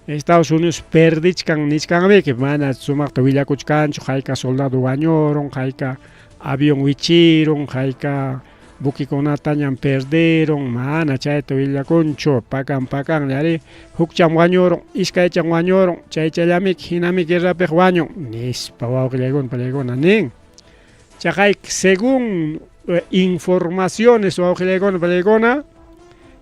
B: Estados Unidos perdichkan nichkanmiki mana sumaqta willakuchkanchu hayka soldado wañurun hayka avión wichirun hayka buquikunatañam perderun mana chayta willakunchu pakan pakanlla ari hukcham wañurun iskaycham wañurun chaychallamiki hinami guerrapiqa wañun nispa wawqillaykuna pallaykuna nin. Chaqay según informaciones wawqillaykuna pallaykuna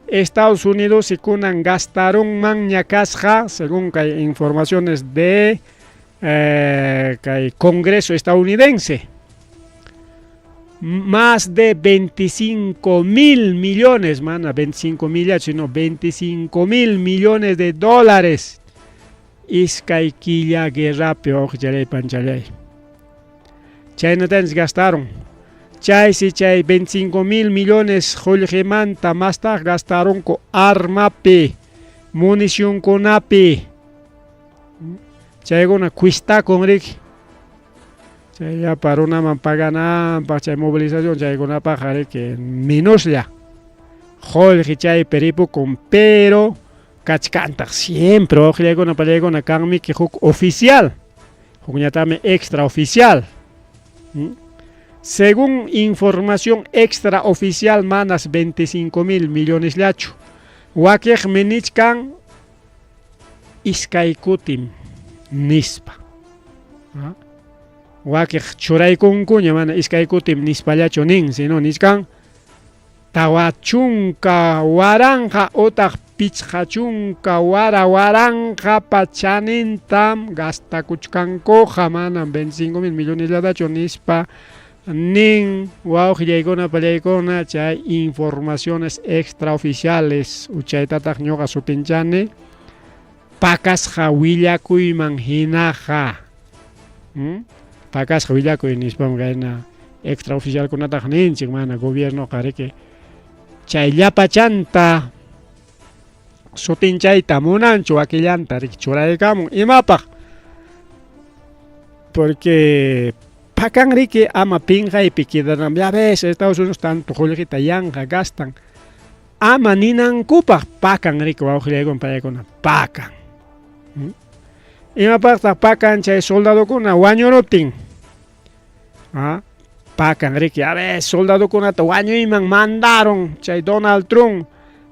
B: Estados Unidos kunan gastarunmanña kasqa según kay informaciones de Kay Congreso estadounidense. Más de 25 mil millones, mana 25 mil, sino 25 mil millones de dólares. Iskay killa guerrapi wawqichalay panchalay. Chaynatanchis gastaron. Chaysi chay 25 mil millones qullqimanta mastaq gastaronku armapi, municionkunapi. Chaykuna cuestakun riki. Chay llapa runaman pagananpaq chay movilización chaykunapaqqa riki menoslla qullqi chaypi ripukun, pero kachkantaq siempre wawqillaykuna pallaykuna kanmiki huk oficial, hukñataqmi extraoficial. Según información extraoficial manas 25 mil millonesllachu. Wakiqmi nichkan iskay kutim nispa. Wakiq churaykunkuña mana iskay kutim nispallachu nin, sino nichkan 40,000 utaq 50,000 waranqapa chanintam gastakuchkankuqa, manam 25 mil millonesllatachu nispa nin wawqillaykuna pallaykuna chay informaciones extraoficiales. Uchaytataq ñuqa sutinchani pakasqa willakuyman hinaqa. Pakasqa willakuy nispam kayna extraoficialkunataq ninchik, mana gobiernoqa riki chay llapachanta sutinchayta munanchu, wakillanta riki churaykamun. Imapaq? Porque pakan riki ama pinqaypi quedaran, ya ves, Estados Unidos tanto qullqita yanqa gastan, ama ninankupaq pakan riki wawqillaykuna pallaykuna pakan. Imapaqtaq pakan? Chay soldadokuna wañuruptin. Pakan riki, a ver, soldadokunata wañuyman mandaron chay Donald Trump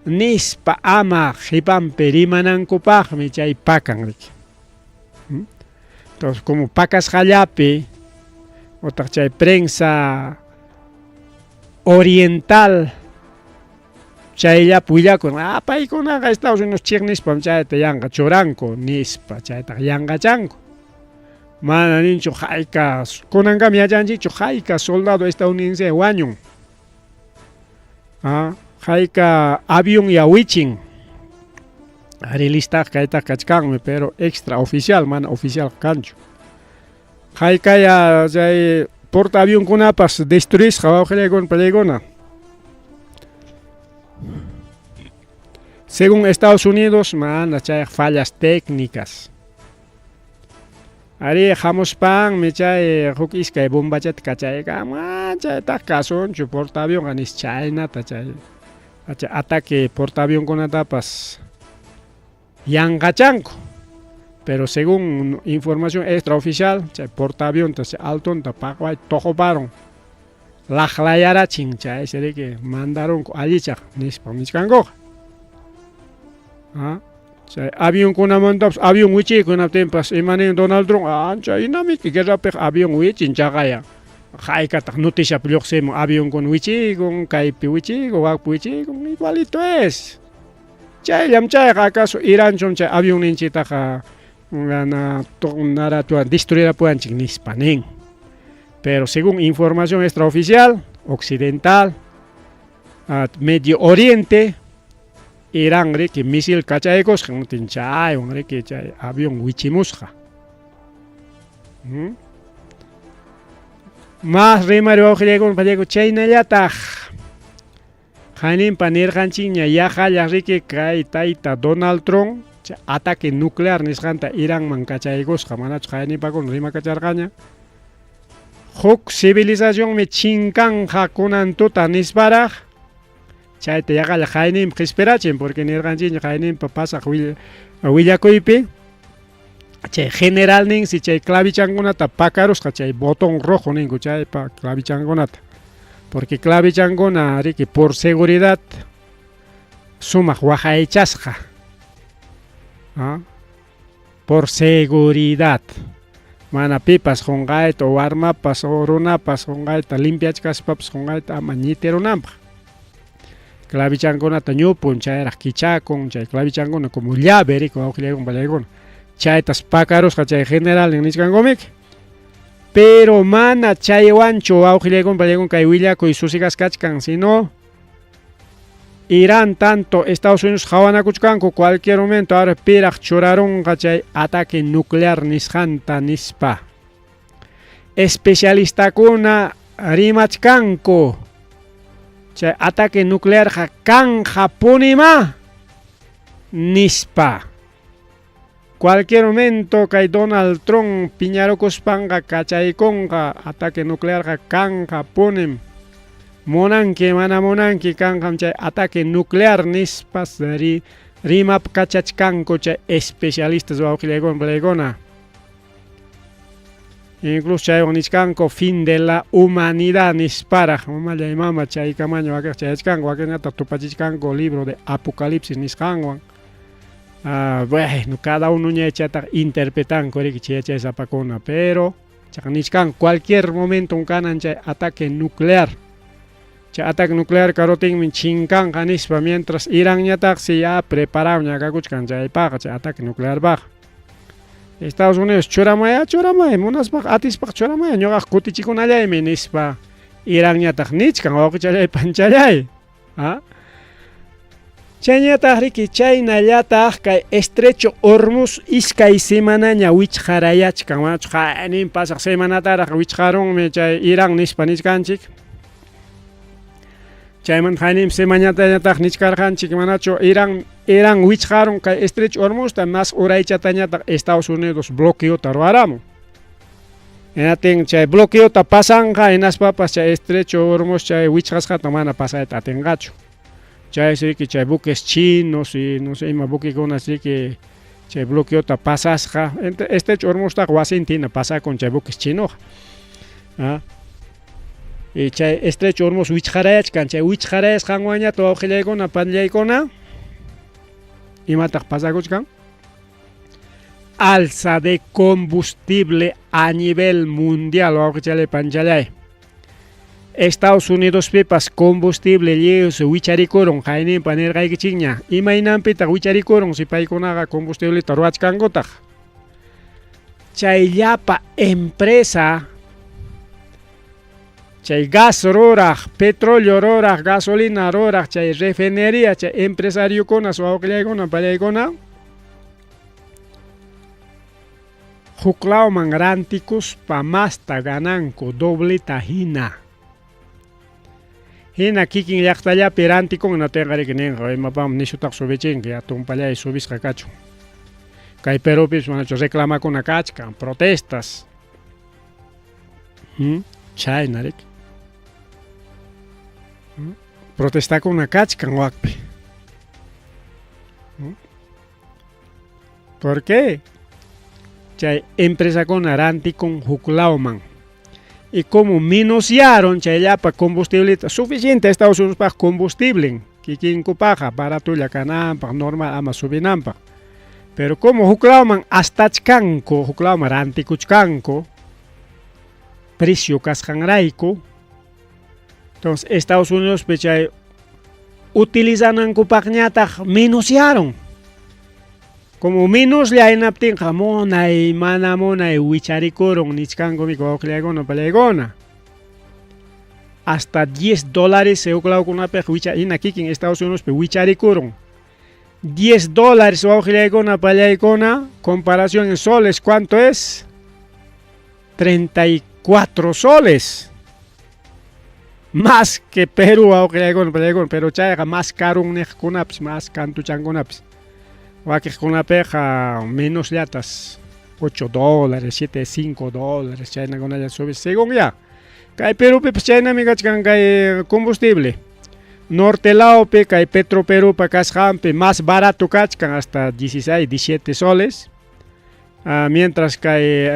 B: nispa ama qipanpi rimanankupaqmi chay pakan riki. Entonces, como pakasqallapi utaq chay prensa oriental chayllapi willakun, paykunaqa Estados Unidos chiqnispam chayta yanqa churanku nispa, chaytaqa yanqachanku. Mana ninchu hayka, kunankama yachanchikchu hayka soldado estadounidense wañun. Hayka avión ya wichin. Ari listaq kaytaq kachkanmi, pero extraoficial, mana oficial kanchu. Haykaya chay portaavionkunapas destruisqa wawqillaykuna pallaykuna. Según Estados Unidos, mana chay fallas técnicas. Ari hamuspanmi chay huk iskay bombachata kachaykamun, chaytaq kasunchu portaavionqa nis chaynata chay ataque portaavionkunatapas yanqachanku. Pero según información extraoficial, chay portaavionta chay altonta paqway tuquparun. Laqlayarachin chaysi riki mandarunku allichaq nispa nichkankuqa. Chay avionkunamantapas avión wichiykunaptinpas imanin Donald Trump, ancha hinamiki guerrapiqa avión wichin chaqaya. Haykataq noticiapi lluqsimun avionkuna wichiykun, kaypi wichiykun, wakpi wichiykun, igualito es. Chayllam chayqa, acaso Iranchum chay avionninchiktaqa destruirapuwanchik nispa nin. Pero según información extraoficial occidental, Medio Oriente, Irán riki misil kachaykusqa chaywan riki chay avión wichimusqa. Mas rimari wawqillaykuna pallayku chaynallataq haninpa nirqanchikña yaqalla riki kay tayta Donald Trump chay ataque nuclear nisqanta Iranman kachaykusqa, manachu haynipakuna rimakacharqaña. Huk civilizacionmi chinkanqa kunan tuta nisparaq chayta yaqalla hayninpa qispirachin, porque nirqanchikña hayninpa pasaq willakuypi chay generalninsi chay clavichankunata pakarusqa, chay botón rojo ninku chaypa clavichankunata, porque clavichankuna riki por seguridad sumaq waqaychasqa, por seguridad mana pipas qunqayta o warmapas o runapas qunqayta limpiachkaspapas qunqayta ama ñitirunanpaq clavichankunata ñupun, chayraq kichakun chay clavichankuna como llave riki wawqillaykuna pallaykuna. Chaytas pakarusqa chay generalnin nichkankumiki. Pero mana chaywanchu wawqillaykuna pallaykuna kay willakuy susigas kachkan, sino Irán tanto Estados Unidos qhawanakuchkanku cualquier momento ahora piraq churarunqa chay ataque nuclear nisqanta nispa. Especialistakuna rimachkanku chay ataque nuclearqa kanqapunimá nispa. Cualquier momento kay Donald Trump piñarukuspanqa kachaykunqa ataque nuclearqa kanqapunim. Munanki mana munanki kanqam chay ataque nuclear nispas rimapkachachkanku chay especialistas wawqillaykuna palaykuna. Incluso chaywan nichkanku fin de la humanidad nisparaq mamallay mama chaykamaña wakinqa chayachkanku wakinñataq tupachichkanku libro de Apocalipsis nisqanwan. Bueno, cada uno ña chaytaqa interpretanku riki chay yachaysapakuna, pero chaqa nichkanku cualquier momento kanan chay ataque nuclear. Chay ataque nuclear karutinmi chinkanqa nispa, mientras Iranñataqsi ya preparado kakuchkan chaypaqqa, chay ataque nuclearpaq. Estados Unidos churamaya, churamaya, munaspaqa atispaqa churamaya, ñuqaqa kutichikunallaymi nispa Iranñataq nichkan wawqichallay panchallay. ¿Ah? Chayñataq riki chaynallataq kay estrecho Hormuz iskay semanaña wichqarayachkan, manachu qaynin pasaq semanataraq wichqarunmi chay Irán nispa nichkanchik. Chaymanta qaynin semanañataq nichkarqanchik manachu Irán Irán wichqarun kay estrecho Hormuzta más uraychatañataq Estados Unidos bloqueota ruwaramun. Hinatin chay bloqueota pasanqa hinaspapas chay estrecho Hormuz chay wichqasqata mana pasayta atinqachu. Chay riki chay buques chinos y no sé ima buquekunas riki chay bloqueota pasasqa. Estrecho Hormuztaqa wasinta hina pasakun chay buques chinoqa. ¿Ah? Y chay estrecho Hormuz wichqarayachkan, chay wichqarayasqanwanñataq wawqillaykuna panillaykuna imataq pasakuchkan? Alza de combustible a nivel mundial, wawqichallay panchallay. Estados Unidos pipas combustible lliw wicharikurun qayninpa nirqaykichikña. Imaynanpitaq wicharikurun si paykunaqa combustibleta ruwachkankutaq. Chay llapa empresa chay gas ruraq, petróleo ruraq, gasolina ruraq, chay refinería, chay empresariokuna, wawqillaykuna, pallaykuna huklawman rantikuspa masta gananku dobleta hina. Hina kikin llaqtallapi rantikun natinqa riki ninqa imapam nishutaq subichinki ya tumpallay subisqa kachun. Kay Perupis manachu reclamakuna kachkan, protestas. Chayna riki. Protestakuna kachkan wakpi. ¿Por qué? Chay empresakuna rantikun huklawman. Y como menosyaron chay llapa combustibleta suficiente Estados Unidos paq combustible kikinkupaqa baratulla kananpaq normal ama subinanpaq. Pero como huklawman astachkanku, huklawman rantikuchkanku precio kasqanrayku. Entonces Estados Unidos chay utilizanankupaqñataq menosyaron. Como menoslla hinaptinqa munay mana munay wicharikurun nichkanku wawqillaykuna pallaykuna. Hasta 10 dólares huklawkunapiqa wicha hina kikin Estados Unidos wicharikurun. 10 dólares wawqillaykuna pallaykuna, comparación en soles, ¿cuánto es? 34 soles. Más que Perú wawqillaykuna pallaykuna, pero chayqa más karun niqkunapis, más kantuchankunapis. Wakiqkunapiqa menos llatas 8 dólares, 7, 5 dólares, chaynakunalla sube según ya. Kay Perúpipas chaynami kachkan kay combustible. Norte lawpi kay Petro Perúpa kasqanpi más barato kachkan hasta 16, 17 soles. Mientras kay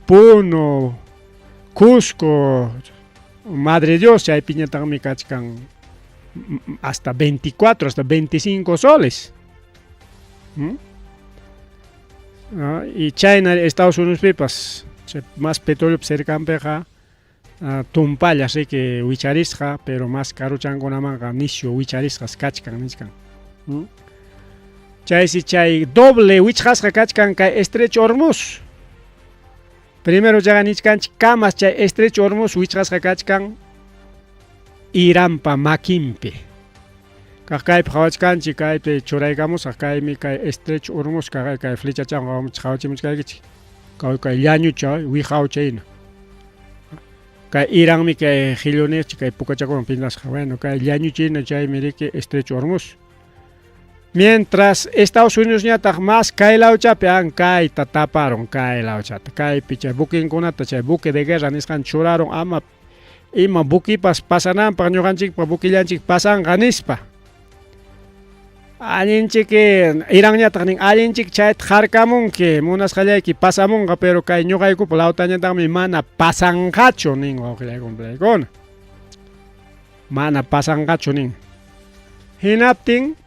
B: Puno, Cusco, Madre Dios chaypiñataqmi kachkan hasta 24, hasta 25 soles. Y chayna Estados Unidos pipas más petróleo cercanpiqa tumpalla riki wicharisqa, pero más karuchankunamanqa nisyu wicharisqas kachkan nichkan. Chaysi chay doble wichqasqa kachkan kay Estrecho Hormuz. Primero chaqa nichkanchik kamas chay Estrecho Hormuz wichqasqa kachkan Iranpa makinpi. Kaq kaypi qhawachkanchik, kaypi churaykamusaq, kaymi kay Estrecho Hormuz kaq kay flechachan qhawachimuchkaykichik. Kay kay llañucha wiqawcha hina. Kay Iranmi kay qilluniqchik kay pukachakuwan pintasqa. Bueno, kay llañucha hina chaymi riki Estrecho Hormuz. Mientras Estados Unidosñataq más kay lawchapi an kayta taparun kay lawchata kaypi chay buquenkunata chay buque de guerra nisqan churarun ama ima buquipas pasananpaq ñuqanchikpa buquillanchik pasanqa nispa. Allinchik Iranñataq nin allinchik chayta harkamunki munasqallayki pasamunqa pero kay ñuqaykupa lawtañataqmi mana pasanqachu nin wawqillaykumpalaykuna. Mana pasanqachu nin. Hinaptin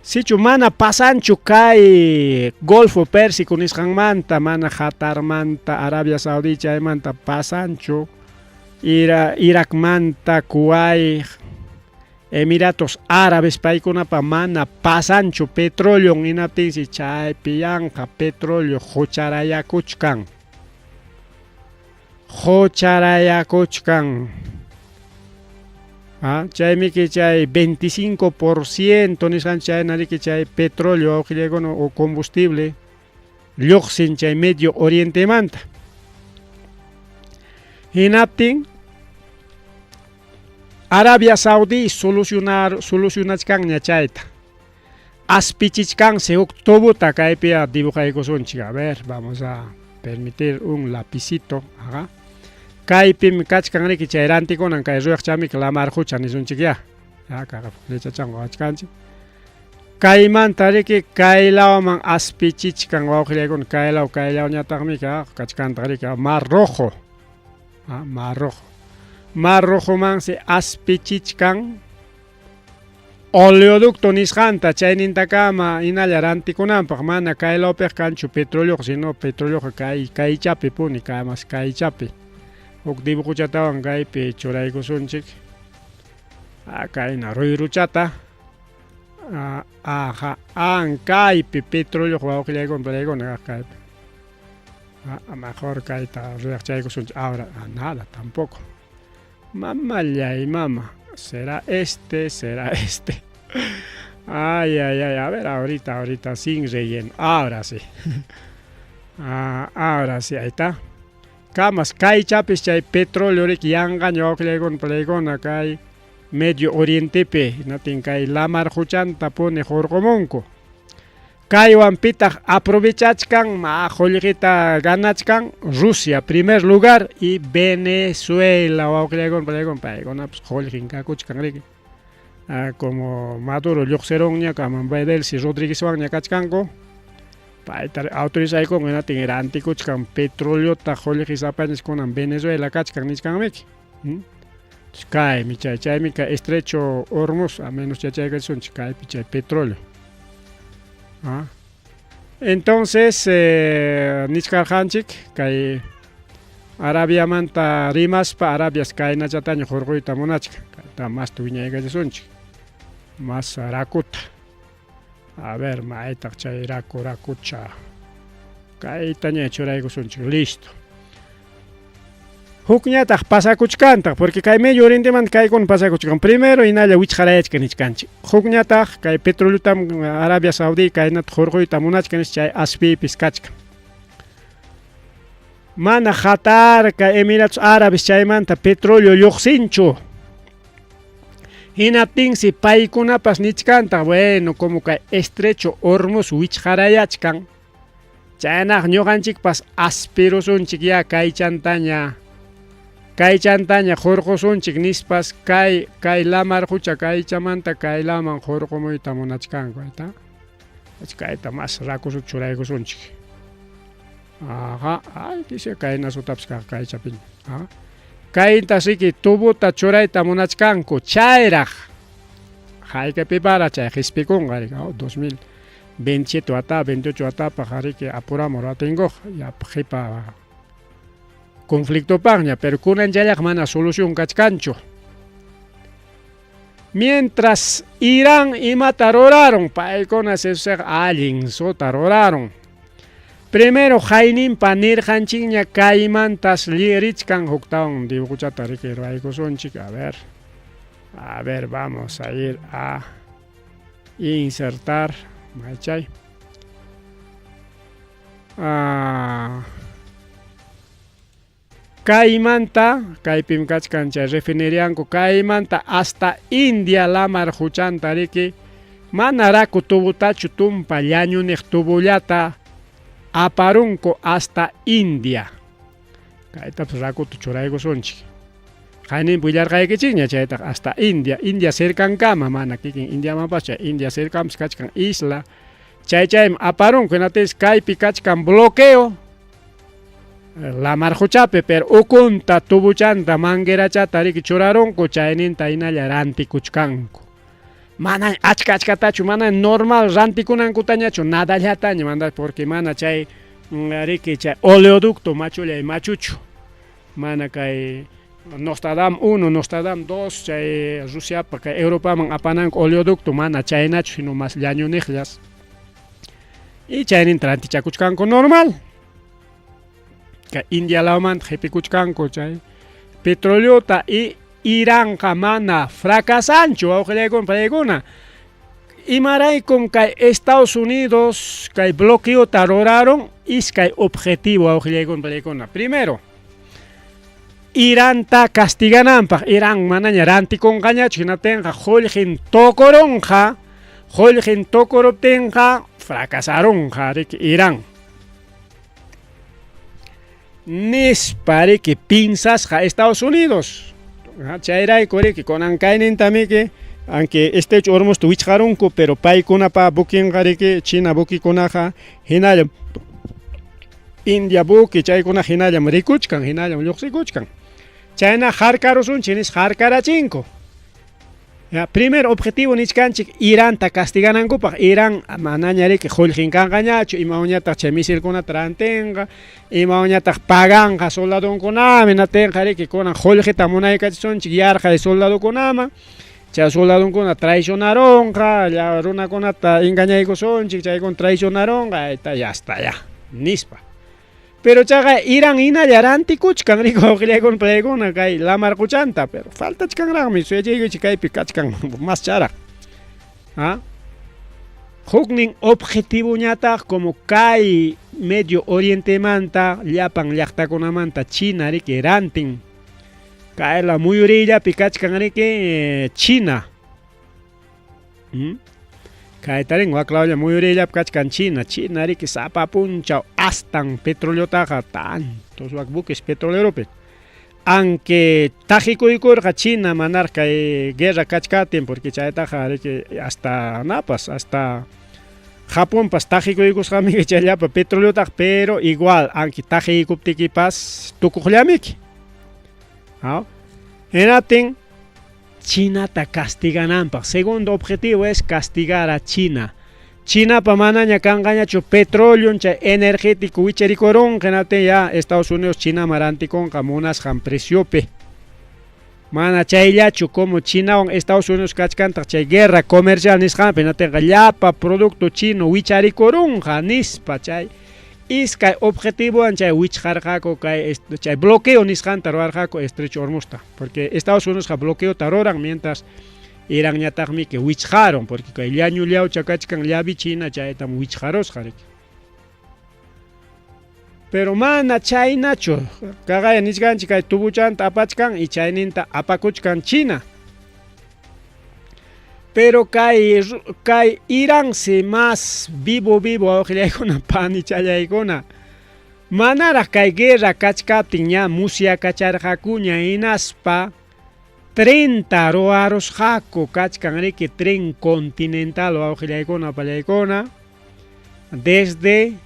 B: sichu mana pasanchu kay Golfo Pérsico nisqanmanta, mana Qatarmanta, Arabia Saudí chaymanta pasanchu, Ira, Irakmanta, Kuwait, Emiratos Árabes paykunapa mana pasanchu petróleo hinaptinsi chaypi yanqa petróleo qucharayakuchkan. Qucharayakuchkan. Ah, chaymiki chay 25% nisqan chayna riki chay petróleo wawqillaykuna o combustible lluqsin chay Medio Orientemanta. Hinaptin Arabia Saudí solucionar solucionachkanña chayta. Aspichichkansi huk tubota kaypi dibujaykusunchik. A ver, vamos a permitir un lapicito. Ajá. Kaypim kachkan riki chay rantikunan kay ruyaq chamik lamar qucha nisunchik ya. Ya kaqa flechachan qawachkanchik. Kaymanta riki kay lawman aspichichkan wawqillaykuna kay law kay lawñataqmi kachkantaq riki Mar Rojo. Ah, Mar Rojo. Mar Rojomansi aspichichkan oleoducto nisqanta chaynintakama hinalla rantikunanpaq mana kay lawpiqa kanchu petróleo sino petroleoqa kay kaychapi puni kamas kaychapi huk dibujochatawan kaypi churaykusunchik ah, kayna ruyruchata ah, aja an kaypi petroleoqa wawqillaykuna palaykuna kaypi ah, mejor kayta ruyaqchaykusunchik ahora ah, nada tampoco. Mamallay mama, será este, será este. Ay, ay, ay, a ver, ahorita, ahorita, sin relleno. Ahora sí. Ah, ahora sí, ahí está. Kamas, kaychapis chay petróleo riki yanqaña wawqillaykuna palaykuna kay Medio Orientepi, hinaptin kay lamar quchanta puni hurqumunku. Kaywan pitaq aprovechachkan ma qullqita ganachkan Rusia primer lugar y Venezuela wawqillaykuna palaykuna paykunapas qullqin kakuchkan riki. Ah, como Maduro lluqsirunña kaman Delcy Rodríguezwanña kachkanku payta autorizaykunku hinaptin rantikuchkan petroleota qullqisapañas kunan Venezuela kachkan nichkanmiki. ¿Mm? Kaymi chay chaymi kay Estrecho Hormuz a menos chachaykachisunchik kaypi chay petróleo. ¿Ah? Entonces, eh, nichkarqanchik kay Arabiamanta rimaspa Arabias kaynachataña hurquyta munachkan. Kayta masta wiñaykachisunchik. Más rakuta. A ver, maytaq chay raku rakucha. Kaytaña churaykusunchik. Listo. Hukñataq pasakuchkantaq, porque kay Medio Orientemanta kaykuna pasakuchkan. Primero hinalla wichqarayachkan nichkanchik. Hukñataq kay petroleotam Arabia Saudí kaynata hurquyta munachkan nispa chay aspiypis kachkan. Mana Qatar, kay Emiratos Árabes chaymanta petróleo lluqsinchu. Hinaptinsi paykunapas nichkantaq, bueno, como kay Estrecho Hormuz wichqarayachkan. Chaynaq ñuqanchikpas aspirusunchik ya kaychantaña kaychantaña hurqusunchik nispas kay kay lamar qucha kaychamanta kaylaman hurqumuyta munachkanku ayta kayta mas rakusu churaykusunchik. Ajá, ay dice kaynasutapas kaq kaychapiña. Ajá. Kayta riki tubuta churayta munachkanku chayraq haykapipara chay qispikunqa riki 2027 wata 28 watapaq riki apuramur atinkuq ya qipa conflictopaqña pero kunanchallaq mana solución kachkanchu. Mientras Irán imata rurarun, paykuna Jesusqa allin suta rurarun. Primero hayninpa nirqanchikña kaymantas richkan huktawan dibujochata riki ruraykusunchik. A ver, a ver, vamos a ir a insertar, maychay. Ah, Kaymanta, kaypim kachkan chay refinerianku, kaymanta hasta India lamar huchanta riki, mana raku tubutachu tumpa llañuniq tubullata aparunku hasta India. Kaytapas rakuta churaykusunchik. Qayninpi willarqaykichikña chaytaqa hasta India, India cercankama, mana kikin Indiamanpas chay India cercanpas kachkan isla. Chay chaymi aparunku, hinaptinsi kaypi kachkan bloqueo lamar quchapi, pero ukunta tubuchanta manguerachata riki churarunku, chayninta hinalla rantikuchkanku. Mana achka achkatachu, mana normal rantikunankutañachu, nadallataña manda, porque mana chay riki chay oleoducto machullay machuchu. Mana kay Nostradam 1, Nostradam 2, chay Rusiapa kay Europaman apananku oleoducto mana chaynachu, sino más llañuniqllas. Y chayninta rantichakuchkanku normal. Kay India lawmanta qhipikuchkanku chay petroleota y Iranqa mana fracasanchu, wawqillaykuna paykuna. Imaraykum kay Estados Unidos kay bloqueota ruraron iskay objetivo, wawqillaykuna paykuna. Primero, Iranta castigananpaq, Irán manaña rantikunqañachu, hinaptinqa qullqin tukurunqa, qullqin tukuruptinqa fracasarunqa riki Irán. Nispa riki pinsasqa Estados Unidos. Chayrayku riki kunan kaynintamiki, aunque Estrecho Hormuzta wichqarunku, pero paykunapa buquinqa riki China buquikunaqa hinallam India buque chaykuna hinallam rikuchkan, hinallam lluqsikuchkan. Chayna harkarusunchik nispa harkarachinku. Ya, primer objetivo nichkanchik Iranta castiganankupaq. Irán manaña riki qullqin kanqañachu, imawanñataq chay misilkunata rantinqa, imawanñataq paganqa soldadonkunaman, hinaptinqa riki kunan qullqita munaykachisunchik yarqay soldadokunaman. Chay soldadonkuna traicionaronqa, ya runakunata engañaykusunchik, chaykuna traicionaronqa, ahí ya está ya, nispa. Pero chayqa Irán hinalla rantikuchkan riki wawqillaykuna paykuna kay lamar quchanta, pero faltachkanraqmi suyachaykichik kaypi kachkan más charaq. ¿Ah? Huknin objetivoñataq como kay Medio Orientemanta llapan llaqtakunamanta China riki rantin. Kayla muyuriyllapi kachkan riki China. Kaytarin waklawlla muyuriyllapi kachkan China. China riki sapa punchaw astan petroleotaqa tantos wak buques petroleropi. Aunque taqikuykurqa China manaraq kay guerra kachkatin, porque chaytaqa riki hasta napas, hasta Japonpas taqikuykusqamiki chay llapa petroleotaqa, pero igual aunque taqiykuptikipas tukuqllamiki. Hinaptin Chinata castigananpaq. Segundo objetivo es castigar a China. Chinapa manaña kanqañachu petróleo chay energético wicharikurunqa, hinaptin ya Estados Unidos Chinaman rantikunqa munasqan preciopi. Mana chayllachu como Chinawan Estados Unidos kachkantaq chay guerra comercial nisqanpi, hinaptinqa llapa producto chino wicharikurunqa nispa chay iskay objetivowan chay wichqarqaku kay chay bloqueo nisqanta ruwarqaku Estrecho Hormuzta, porque Estados Unidosqa bloqueota ruran mientras Iranñataqmi que wichqaron, porque kay llañu llawcha kachkan llavi China chaytam wichqarusqa riki. Pero mana chaynachu, kaqaya nichkanchik kay tubuchanta apachkan y chayninta apakuchkan China. Pero kay Irán si más vivo vivo wawqillaykuna panichallaykuna. Manaraq kay guerra kachkaptin ña musyakacharqakuña hinaspa trenta ruwarusqaku kachkan riki tren continental wawqillaykuna pallaykuna desde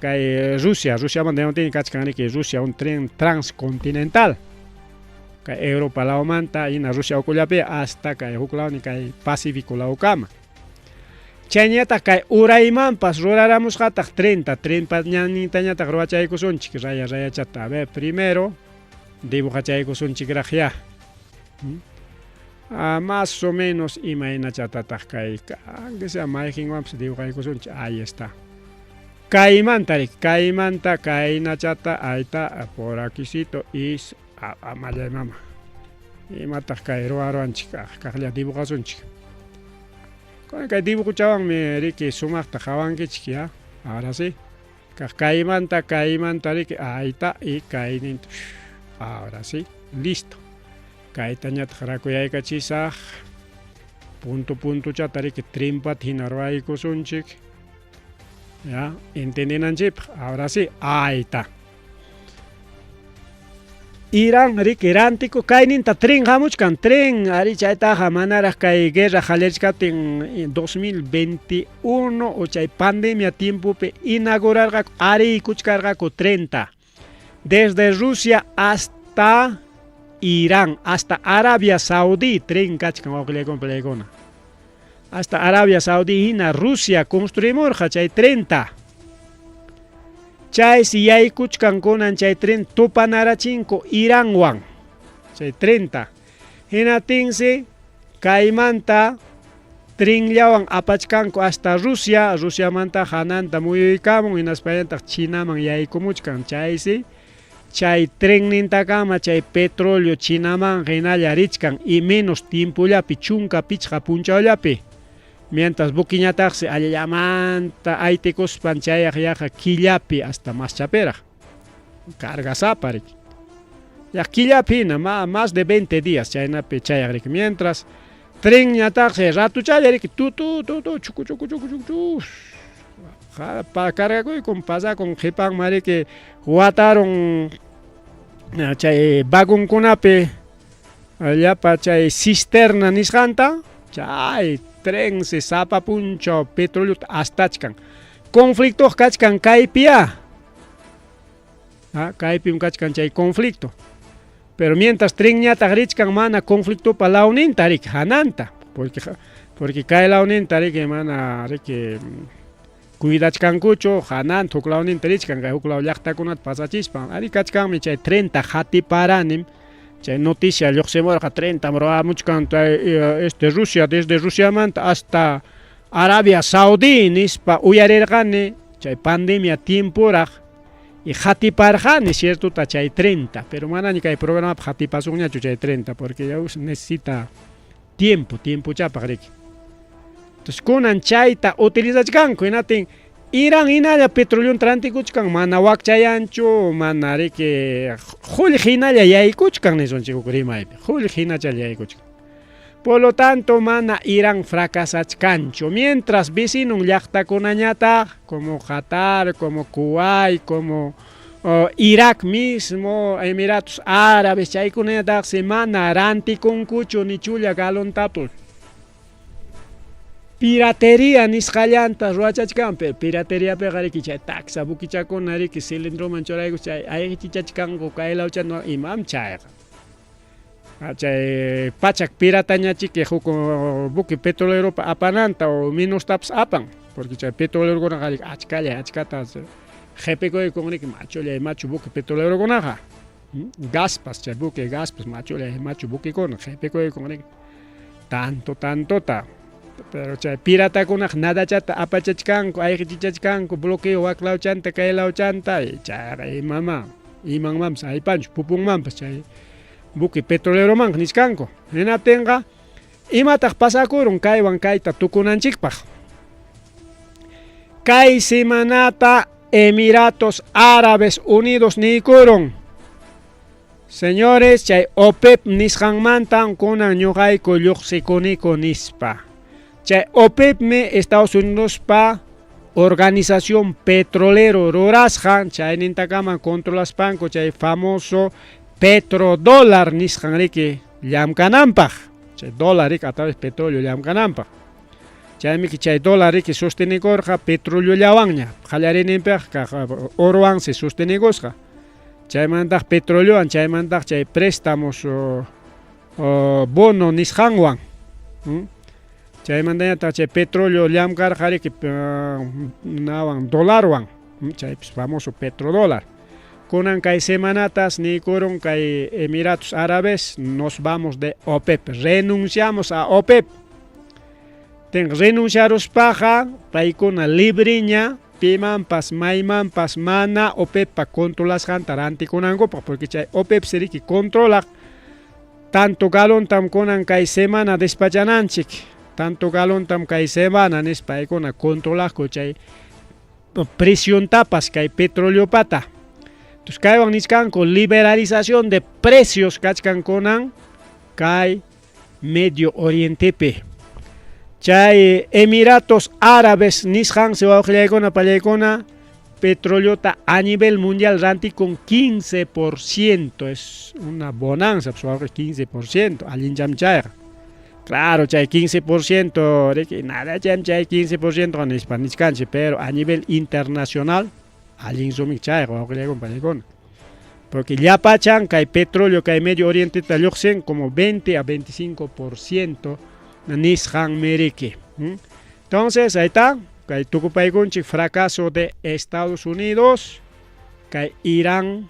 B: kay Rusia, Rusiamanta kachkan riki Rusia un tren transcontinental. Kay Europa lawmanta hina Rusia ukullapi hasta kay huk lawni kay Pacífico lawkama. Chayñataq kay uraymanpas ruraramusqataq trenta, trenpa ñannintañataq ruwachaykusunchik raya rayachata. A ver, primero dibujachaykusunchikraq ya. Más o menos imaynachatataq kay, aunque sea mayqinwanpas dibuqaykusunchik, ahí está. Kaymanta riki, kaymanta kaynachata, ahí está, por aquicito y amallay mama. Imataq kay ruwaruwanchik, kaqlla dibujasunchik. Kay dibujochawanmi riki sumaqta qhawankichik ya. Ahora sí. Kaq kaymanta, kaymanta riki, ahí está, y kayninta. Ahora sí, listo. Kaytañataq rakuyaykachisaq. Punto puntochata riki trimpata hina ruwaykusunchik. Ya, entendinanchikpaq. Ahora sí, ahí está. Irán riki rantiku kayninta tren hamuchkan, tren ari chaytaqa manaraq kay guerra qallarichkaptin 2021 o chay pandemia tiempopi inaugurarqaku, ariykuchkarqaku trenta. Desde Rusia hasta Irán, hasta Arabia Saudí tren kachkan wawqillaykuna palaykuna. Hasta Arabia Saudí hina Rusia construimurqa chay trenta. Chaysi yaykuchkan kunan chay tren tupanarachinku Iranwan. Chay trenta. Hinatinsi kaymanta trenllawan apachkanku hasta Rusia, Rusiamanta hananta muyuykamun hinaspallataq Chinaman yaykumuchkan. Chaysi chay trennintakama chay petróleo Chinaman hinalla richkan y menos tiempollapi 15 punchawllapi. Mientras buquiñataqsi allallamanta aytikuspan chayaq yaqa killapi hasta más chaperaq. Cargasapa riki. Ya killapi hina más de 20 días chaynapi chayaq riki. Mientras trenñataqsi ratuchalla riki tu tu tu tu chuku chuku chuku chuku chu. Pa cargakuykun pasakun qhipanman riki watarun chay vagonkunapi llapa chay cisterna nisqanta chay trensi sapa punchaw petroleota astachkan. Conflictoq kachkan kaypiya. Kaypim kachkan chay conflicto. Pero mientras trenñataq richkan mana conflictopa lawninta riki hananta, porque kay lawninta riki mana riki cuidachkankuchu hananta huk lawninta richkan kay huk law llaqtakunata pasachispan. Ari kachkanmi chay trenta qatiparanim. Chay noticia lluqsimurqa trentam ruwamuchkan Rusia desde Rusiamanta hasta Arabia Saudí nispa uyarirqani chay pandemia tiemporaq y qatiparqani ciertota chay trenta, pero manaña kay programapi qatipasunñachu chay trenta porque ya necesita tiempo, tiempochapaq riki. Entonces kunan chayta utilizachkanku hinatin Irán hinalla petroleonta rantikuchkan mana wakchayanchu, mana riki qullqi hinalla yaykuchkan nisunchik huk rimaypi, qullqi hinachalla yaykuchkan. Por lo tanto, mana Irán fracasachkanchu. Mientras vecinon llaqtakunañataq como Qatar, como Kuwait, como Irak mismo, Emiratos Árabes, chaykunañataqsi mana rantikunkuchu ni chulla galontapas. Piratería nisqallanta ruwachachkan, pero pirateriapiqa riki chay taxa buquichakuna riki cilindroman churaykus chay ayqichichachkanku kay lawchana imam chayqa. Chay pachak piratañachiki huk buque petroleropa apananta o minostapas apan, porque chay petrolerokunaqa riki achkalla achkata qhipikuykun riki machullay machu buque petrolerokunaqa. Gaspas chay buque gaspas machullay machu buquekuna qhipikuykun riki tanto tantota. Pero chay piratakunaqa nadachata apachachkanku, ayqichichachkanku, bloqueo wak lawchanta kay lawchanta, chayqa imama, imanmanpas aypanchu, pupunmanpas chay buque petroleromanqa nichkanku. Hinaptinqa imataq pasakurun kaywan kayta tukunanchikpaq. Kay semanata Emiratos Árabes Unidos niykurun. Señores, chay OPEP nisqanmantan kunan ñuqayku lluqsikuniku nispa. Chay OPEPmi Estados Unidospa organización petrolero rurasqan, chaynintakama controlaspanku chay famoso petrodólar nisqan riki llamkananpaq. Chay dólar riki a través petróleo llamkananpaq. Chaymi chay dólar riki sostenikurqa petroleollawanña. Qallariyninpiqa kaq orowansi sostenikusqa. Chaymantaq petroleowan, chaymantaq chay préstamos bono nisqanwan. Chaymantañataq chay petróleo llamkarqa riki nawan dolarwan, chaypis famoso petrodólar. Kunan kay semanatas niykurun kay Emiratos Árabes, nos vamos de OPEP, renunciamos a OPEP. Ten renunciaruspaqa paykuna libreña pimanpas maymanpas mana OPEPpa controlasqanta rantikunankupaq, porque chay OPEP siriki controlaq tanto galontam kunan kay semana despachananchik, tanto galontam kay semana nispa paykuna controlaqku chay presiontapas kay petroleopata. Entonces kaywan nichkanku liberalización de precios kachkan kunan kay Medio Orientepi. Chay Emiratos Árabes nisqansi wawqillaykuna pallaykuna petroleota a nivel mundial rantikun 15%, es una bonanza, pues wawqi 15%, allincham chayqa. Claro, chay 15%, riki, nada cham chay 15% nispa nichkanchik, pero a nivel internacional allin sumik chayqa wawqillaykuna pallaykuna. Porque llapachan kay petróleo kay Medio Orienteta lluqsin como 20 a 25% nisqanmi riki. Entonces, ahí está, kay tukupaykunchik fracaso de Estados Unidos, kay Irán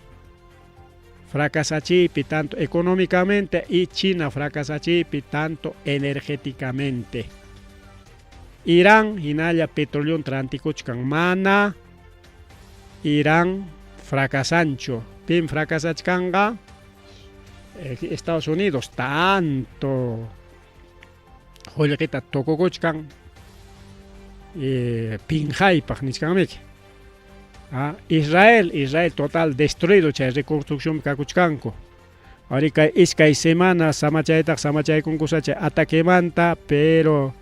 B: fracasachiypi tanto económicamente y China fracasachiypi tanto energéticamente. Irán hinalla petróleo rantikuchkan mana Irán fracasanchu. Pim fracasachkanqa Estados Unidos tanto qullqita tukukuchkan pinqaypaq nichkanmiki. Israel, Israel total destruido chay reconstrucción kakuchkanku. Ari kay iskay semana samachaytaq samachaykunkusa chay ataquemanta, pero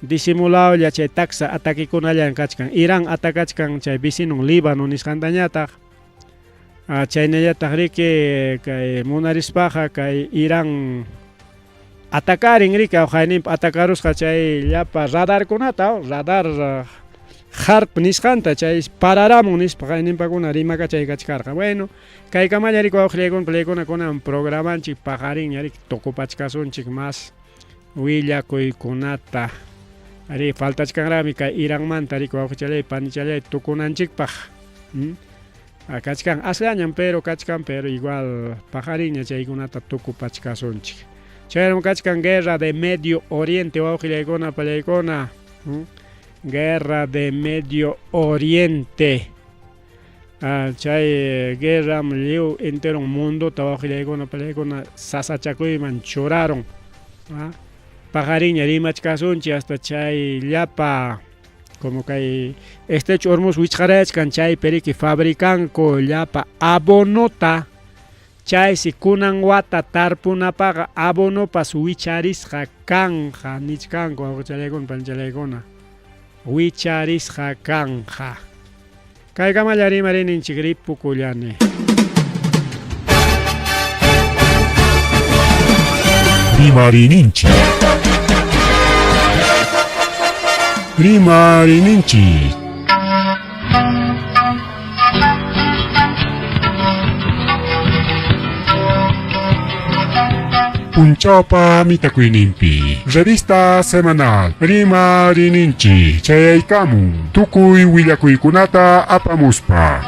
B: disimulawlla chay taksa ataquekunallan kachkan. Irán atacachkan chay vecinon Líbano nisqantañataq. Chaynallataq riki kay munarispaqa kay Irán atakarin riki awqayninpi atakarusqa chay llapa radarkunata, radar HAARP nisqanta chay pararamun nispa qayninpakuna rimakachay kachkarqa. Bueno, kaykamalla riki wawqillaykuna palaykuna kunan programanchik paqarinña riki tukupachkasunchik mas willakuykunata. Ari faltachkanraqmi kay Iranmanta riki wawqichalay panichalay tukunanchikpaq. Kachkan asllañam pero kachkan, pero igual paqarinña chaykunata tukupachkasunchik. Chayram kachkan guerra de Medio Oriente wawqillaykuna pallaykuna. Guerra de Medio Oriente. Chay guerram lliw entero mundota wawqillaykuna pallaykuna sasachakuyman churaron. Paqarinña rimachkasunchik hasta chay llapa como kay Estrecho Hormuz wichqarayachkan chaypi riki fabricanku llapa abonota, chaysi kunan wata tarpunapaqa abonopas wicharisqa kanja nichkanku wawqichalaykuna panichalaykuna wicharisqa kanja. Kaykamalla rimarininchik ripukullani.
A: Rimarininchik. Rimarininchik. Punchawpa mitakuyninpi. Revista semanal Rimarininchik chayaykamun tukuy willakuykunata apamuspa.